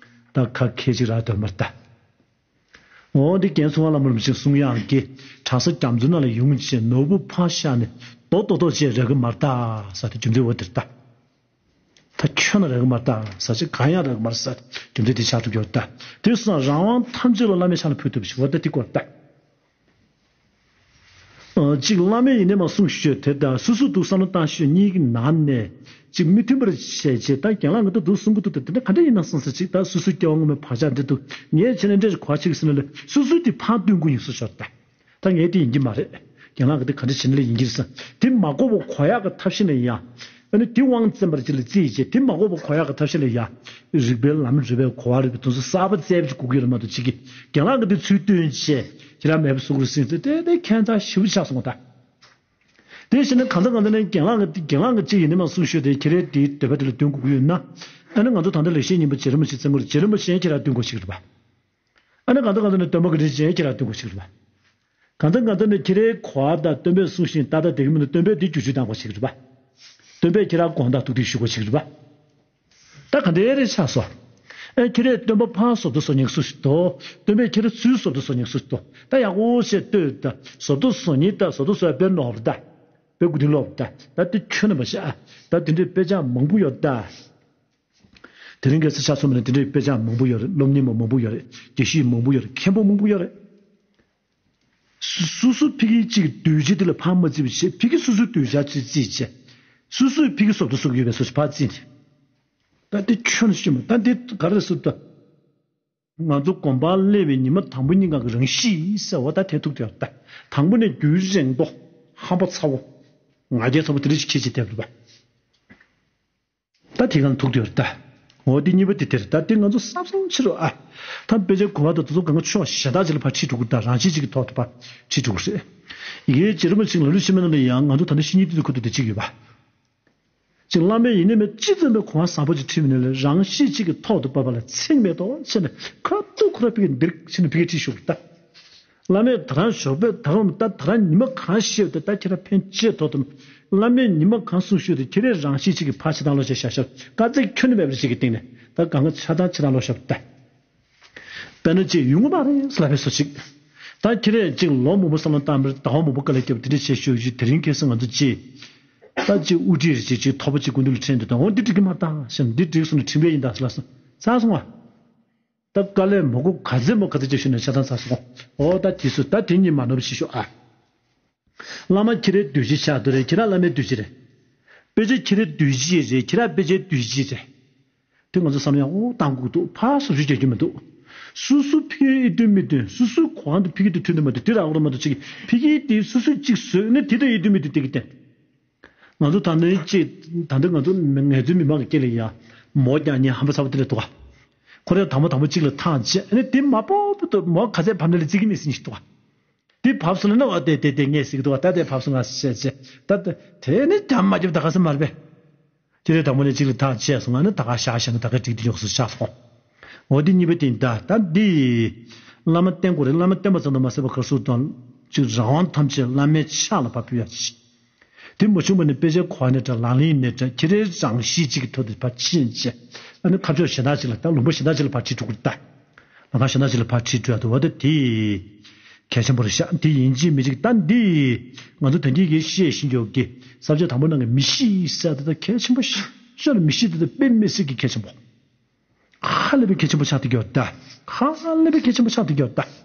ད་ཁ་ཁད་ཅིག་རག་དོན་མ་རེད་ད། འོ་འདི་རྒན་ཚོང་པ་བླ་མ་རིན་པོ་ཆེས་གསུང་ཡག་གི། གྲྭ་ས་རྒྱ་མཚོའི་ནང་ལ་ཡོང་བྱས་ནོར་བུ་ཕར་བཞག་ནས་རྡོ་རྡོ་རྡོ་བྱས་རག་གི་མ་རེད་ད་ཟེར་དེ་རྒྱུ་མཚན་འོ་དེ་རེད་ད། ད་ཁྱོན་ནས་རག་གི་མ་རེད་ད་ཟེར་ཅིག་གང་ཡང་རག་གི་མ་རེད་ཟེར་རྒྱུ་མཚན་དེ་ཆགས་ཐུབ་ཀྱི་ཡོད་རེད་ད། དེ་སོང་ཙང་རང་དབང་ཐམས་ཅད་ལ་བླ་མའི་ཕྱག་ལ་ཕུལ་ཐུབ་པ་ཞིག་འོ་ད་དེ་སྐོར་ད། ཨ་གཅིག་བླ་མས་ཡིན་ནའི་མ་གསུང་ཤོད་དེ་དང་། སོ་སོ་འདུག་བསམ་བློ་བཏང་ཤོད་གཉིས་ཀྱི་ནང་ནས་གཅིག་མི་མཐུན་པར་བྱས་བྱས། ད་རྒན་ལགས་ང་ད་འདུག་གསུང་གི་འདུག་ད་དེ་འདྲ་ག་འདྲ་ཡིན་ན་བསམ་ས་ཅིག་ད་སོ་སོའི་སྐྱེ་བ་སྔོན་མའི་བག་ཆགས་འདི་འདུག་ངས་བྱས་ན་འདྲ་ཞིག་གོ་བ་ཆེ་གི་ཟེར་ན་ལས། སོ་སོའི་དེ་ཕར་བསྟུན་དགོས་ཡིན་བཟོ་ཤོར་ད། ད་ངས་དེ་ཡིན་གྱི་མ་རེད། རྒན་ལགས་ཀྱིས་དེ་ག་འདྲ་བྱས་ན་ལས་ཡིན་གྱི་རེད་ཟེར། དེ་མ་གོ་བ་གོ་ཡག་གི་ཐབས་ཤེས་ལ་ཡ། ཨ་ནི་དེ་དབང་བཙན་པར་ཅིག་ལ་བརྩིས་བྱས། དེ་མ་གོ་བ་གོ་ཡག་གི་ཐབས་ཤེས་ལ་ཡ། རིག་པའི་ལམ་རིག་པའི་གོ་བ་རིག་པའི་དོན་ཚོ་གསར་པ་བཙལ་བྱས་དགོས་ཀྱི་རེད་མ་གཏོགས། ཅིག་གིས་རྒན་ལགས་ཀྱིས་དེ་ཚུལ་སྟོན་བྱས་ཁྱེད་རང་མེད་པ་བཟོ་དགོས་རེད་ཟེར་ཚེ། དེ་དེ་ཁྱད་མཚར་ཞེ་པོ་ཆགས་སོང་བ་ད། དེ་བཞིན་ནི་གང་ལྟར་གང་ལྟར་ནི་རྒན་ལགས་ཀྱི་རྒན་ལགས་ཀྱི་ཅིག་ཡིན་ནའི་མ་གསུང་ཤོད་དེ། ཁྱེད་རའི་དེའི་འདོད་པ་དེ་ལ་འདོན་དགོས་ཀྱི་ཡོད་ན། ཨ་ནི་ང་ཚོ་ད་ལྟ་ལེགས་བཤད་སྙིང་པོ་རྗེ་རིན་པོ་ཆེ་བཙལ་དགོས་རེད། རྗེ་རིན་པོ་ཆེ་ཁྱེད་རང་འདོན་དགོས་ཞིག་རེད་པ། ཨ་ནི་གང་ལྟར་གང་ལྟར་ནི་སྟོན་པ་གི་རིན་ཆེན་ཁྱེད་རང་སྟོན་དགོས་ཞིག་རེད་པ། གང་ལྟར་གང་ལྟར་ནི་ཁྱེད་རའི་གོ་བ་དང་སྟོན་པས་གསུངས་ཤིང་ཏག་ཏག་བསྡད་ཀྱི་མི་འདུག་སྟོན་པས་འདི་བསྒྱུར་བཅོས་གཏང་དགོས་ཞིག་རེད་པ། སྟོན་པས་ཁྱེད་རང་དགོངས་དག་ཐུགས་ཐིག་ཞུ་དགོས་ཞིག་རེད་པ། ད་ག་འདྲའི་རེ་ཆགས་སོ། ཨེ་ཁྱེད་རའི་སྟོན་པ་ཕར་བཟོ་ལྟ་བཟོ་མཁན་སུ་ཞིག་འདུག་སྟོན་པས་ཁྱེད་རང་ཚུར་བཟོ་ལྟ་བཟོ་མཁན་སུ་ཞིག་འདུག་ད་ཡག་པོ་བྱས་ལྟོས་ད། བཟོ་ལྟ་བཟོ་མཁན་ད་བཟོ་ལྟ་བཟོ་ཡ་དཔེ་ནོར་བ་རེད་ད། དཔེ་མགོ་རྟིང་སློག་པ་རེད་ད། ད་དེ་ཁྱོན་ནས་མ་བྱེད་ཨ། ད་དེ་འདྲའི་དཔེ་ཆ་མང་པོ་ཡོད་རེད་ད། དེ་རིང་ཁ་སང་ཆ་མཚོན་པ་ན་དེ་འདྲའི་དཔེ་ཆ་མང་པོ་ཡོད་རེད། སློབ་གཉེར་མ་མང་པོ་ཡོད་རེད། དགེ་བཤེས་མང་པོ་ཡོད་རེད། མཁན་པོ་མང་པོ་ཡོད་རེད། སོ་སོ་སོ་ཕ་གི་གཅིག་གི་འདོད་བྱེད་དེ་ལ་ཕར་མ་བརྩིས་པ་བྱས། ཕ་གི་སོ་སོའི་འདོད་བྱ་ཅིག་བརྩིས་བྱས། སོ་སོས་ཕ་གི་བཟོ་ལྟ་བཟོ་གི་ཡོད་པའི་བཟོ་ཞིག་ཕར་བརྩིས་ནས། ད་དེ་ཁྱོན་ནས་ཤེས་མ། ད་འདི་ག་རེ་ཟེར་ད། ང་ཚོ་དགོན་པར་སླེབས་པའི་ཉི་མ་དང་པོ་གཉིས་ཀ་གི་རང་གཤིས་ཟེར་བ་ད་དེ་ཐུག་དེ་ད། དང་པོ་ནས་རྒྱུན་རིང་པོ་ཧམ་པ་ཚ་བོ། ང་རྒྱལ་ཚ་བོ་དེ་འདྲ་ཞིག་ཁྱེར་བྱས་བསྡད་པ་རེད་པ། ད་དེ་གང་ཐུག་དེ་རེད་ད། འོ་དེ་གཉིས་པ་དེ་དེ་རེད་ད། དེ་ང་ཚོ་བསམ་བསམ་བྱེད་རོགས་ཨ། ད་དཔེ་ཆའི་གོ་བ་དང་དེ་ཚོ་གང་ག་ཕྱོགས་གཞན་དག་ཅིག་ལ་ཕར་ཁྲིད་འགྲོ་གི་རེད་ད། རང་གཤིས་གཅིག་གི་ཐོག་ཏུ་ཕར་ཁྲིད་འགྲོ་གི་རེད། ཡི་གེའི་རྗེ་རིན་པོ་ཆེ་ལམ་རིམ་ཆེན་མོའི་ནང་ལ་ཡང་ང་ཚོ་ད་ལྟ་བཤེས་གཉེན་དེ་ཚོའི་ཁུལ་དུ་དེ་གཅིག་ཡོད་པ། ཅིག་བླ་མས་ཡིན་ནའི་མིན་ཅི་ཙམ་པའི་གོ་བ་བཟང་པོ་ཅིག་ཁྲིད་མི་ནུས་ལ། རང་གཤིས་གཅིག་གི་ཐོག་ཏུ་བབས་པ་ལ་ཚེགས་མེད་དོ་བྱས་ནས་ཁ་ཐུག་ཁོ་ར་ཕ་གིར་འདིར་ཕྱིན་ནས་ཕ་གིར་ཁྲིད་ཞུགས་ད། བླ་མས་ད་རང་ཞོགས་པའི་ད་རུང་ད་ད་རང་ཉི་མ་གང་བཤད་ད་ད་ཁྱེད་རང་ཕན་ཆེ་ཐོག་ཏུ། བླ་མས་ཉི་མ་གང་གསུང་ཞུས་ཏེ་ཁྱེད་རས་རང་གཤིས་གཅིག་གི་ཕར་ཕྱི་ཐང་ལོག་བྱས་བཞག་ཤག་དཀའ་ཚེགས་ཁྱོན་ནས་མེད་པ་ཞིག་གི་སྟེང་ནས་ད་གང་ག་ཆ་ཚང་ཕྱི་ཐང་ལོག་བཞག་ད། དཔེར་ན་ཅིག་ཡོང་གི་མ་རེད་ལབ་པའི་བཟོ་ཅིག་ད་ཁྱེད་རས་ཅིག་ལོ་མང་པོ་བསམ་བློ་བཏང་བར་ཟླ་བ་མང་པོ་དཀའ་ལས་བརྒྱབ་དེ་འདྲ་བྱས་ཞུ་ཞུ་དེ་རིང་ཁ་སང་ང་ཚོ་ཅིག་ད་ཅིག་དབུ་ཁྲིད་རེ་ཅིག་ཅིག་ཐོག་པ་ཅིག་སྐུ་མདུན་ལ་ཁྲིད་འདུག་ད་འོ་འདི་འགྲིག་གི་མ་རེད་ད་ཟེར་ནས། འདི་འགྲིག་སོང་ན་ཁྲིམས་འགལ་ཡིན་ད་ཟེར་ལབ་སོང་། ཚར་སོང་ཨ། ད་དཀའ་ལས་མང་པོ་ག་ཚད་མོ་ག་ཚད་ཅིག་ཞུས་ནས་ཆ་ཚང་ཚར་སོང་། འོ་ད་དེ་སུ་ད་དེ་གཉིས་མ་ནོར་ཞིག་ཤོག་ཨ། བླ་མ་ཁྱེད་རའི་འདུས་བྱས་ཆགས་འདུག་རེད། ཁྱེད་རང་བླ་མའི་འདུས་བྱས་རེད། དཔེ་ཆ་ཁྱེད་རའི་འདུས་བྱས་རེད། ཁྱེད་རང་དཔེ་ཆའི་འདུས་བྱས་རེད། དེ་ང་ཚོ་བསམ་ཡག་འོ་བཏང་དགོས་འདུག་ཕར་སོ་སོས་རྒྱག་རྒྱུ་མི་འདུག་སོ་སོ་ཕ་གིར་ཨེ་འདུན་མི་འདུན། སོ་སོའི་གོ་བ་འདི་ཕ་གི་དང་མཐུན་འདུག་མ་འདུག་དེ་རག་གི་རེད་མ་གཏོགས་ཅིག་ཕ་གི་དེ་སོ་སོས་གཅིག་བཟོས་ནས་དེ་དང་ཨེ་འདུན་མི་འདུན་དེ་གི་བསྟན། ང་ཚོ་ད་ནི་ཅིག་ད་ལྟ་ང་ཚོ་ངལ་རྩོལ་མི་མང་གི་སྐད་ལ་ཡ། མོ་རྒྱག་མཁན་ཧམ་པ་ཚ་བོ་དེ་འདྲ་འདུག་ག་ཁོ་རང་དང་པོ་དང་པོ་གཅིག་ལ་ཐག་བཅད་ནས་དེ་མ་ཕོག་པ་དུ་མོ་ག་ཚད་བབས་ན་ལ་བརྩི་གི་མེད་ཟེར་མཁན་ཞིག་འདུག་ག་དེ་བབས་སོང་ན་ན་འོ་དེ་དེ་དེ་ངས་ཟེར་གི་འདུག་ག་ད་དེ་བབས་སོང་ང་ཟེར་བྱས་བྱས་ད་དེ་དེ་ནི་རྒྱ་མ་རྒྱབ་ད་ག་ས་མ་རེད་པས། དེ་རེད། དང་པོ་ནས་གཅིག་ལ་ཐག་བཅད་སོང་ང་ནི་ད་ག་བཞག་བཞག་ན་ད་ག་འགྲིག་འདི་ཡོང་སོང་ཆགས་སོང་། འོ་དེ་གཉིས་པ་དེ་ཡིན་ད། ད་འདི་བླ་མ་བསྟེན་དགོས་རེད། བླ་མ་བསྟེན་པ་ཙམ་དུ་མ་ཟད་པར་ག་རེ་ཟེར་དང་། ཅིག་རང་དབང་ཐམས་ཅད་བླ་མའི་ཕྱག་ལ་ཕར་ཕུལ་ཡ་ཅིག་དེ་མ་བྱུང་བ་ནི་དཔེ་ཆའི་གོ་བ་ནས་འདྲ། ལག་ལེན་ནས་འདྲ། ཁྱེད་རའི་རང་གཤིས་གཅིག་གི་ཐོག་ཏུ་ཕར་ཕྱིན་བྱས། ཨ་ནི་ཁ་ཕྱོགས་གཞན་དག་ཅིག་ལ། ད་ལུང་པ་གཞན་དག་ཅིག་ལ་ཕར་ཁྲིད་འགྲོ་གི་རེད་ད། ལམ་ཁ་གཞན་དག་ཅིག་ལ་ཕར་ཁྲིད་འགྲོ་ཡ་འདུག་འོ་ད་དེ་གལ་ཆེན་པོ་རེད་ཤག་དེ་ཡིན་གཅིག་མིན་གཅིག་ད་འདི་ང་ཚོ་ད་གིན་གྱི་བཤད་བཞིན་ཡོད་ཀྱི་ས་བཅད་དང་པོ་ནང་གི་མི་གཤིས་ཟེར་དེ་ད་གལ་ཆེན་པོ་ཞིག་ཤོར་ནས། མི་གཤིས་དེ་ད་དཔེ་མི་སྲིད་ཀྱི་གལ་ཆེན་པོ། ཧ་ལས་པའི་གལ་ཆེན་པོ་ཆགས་བསྡད་ཀྱི་ཡོད་ད། ཧ་ལས་པའི་གལ་ཆེན་པོ་ཆགས་བསྡད་ཀྱི་ཡོད་ད།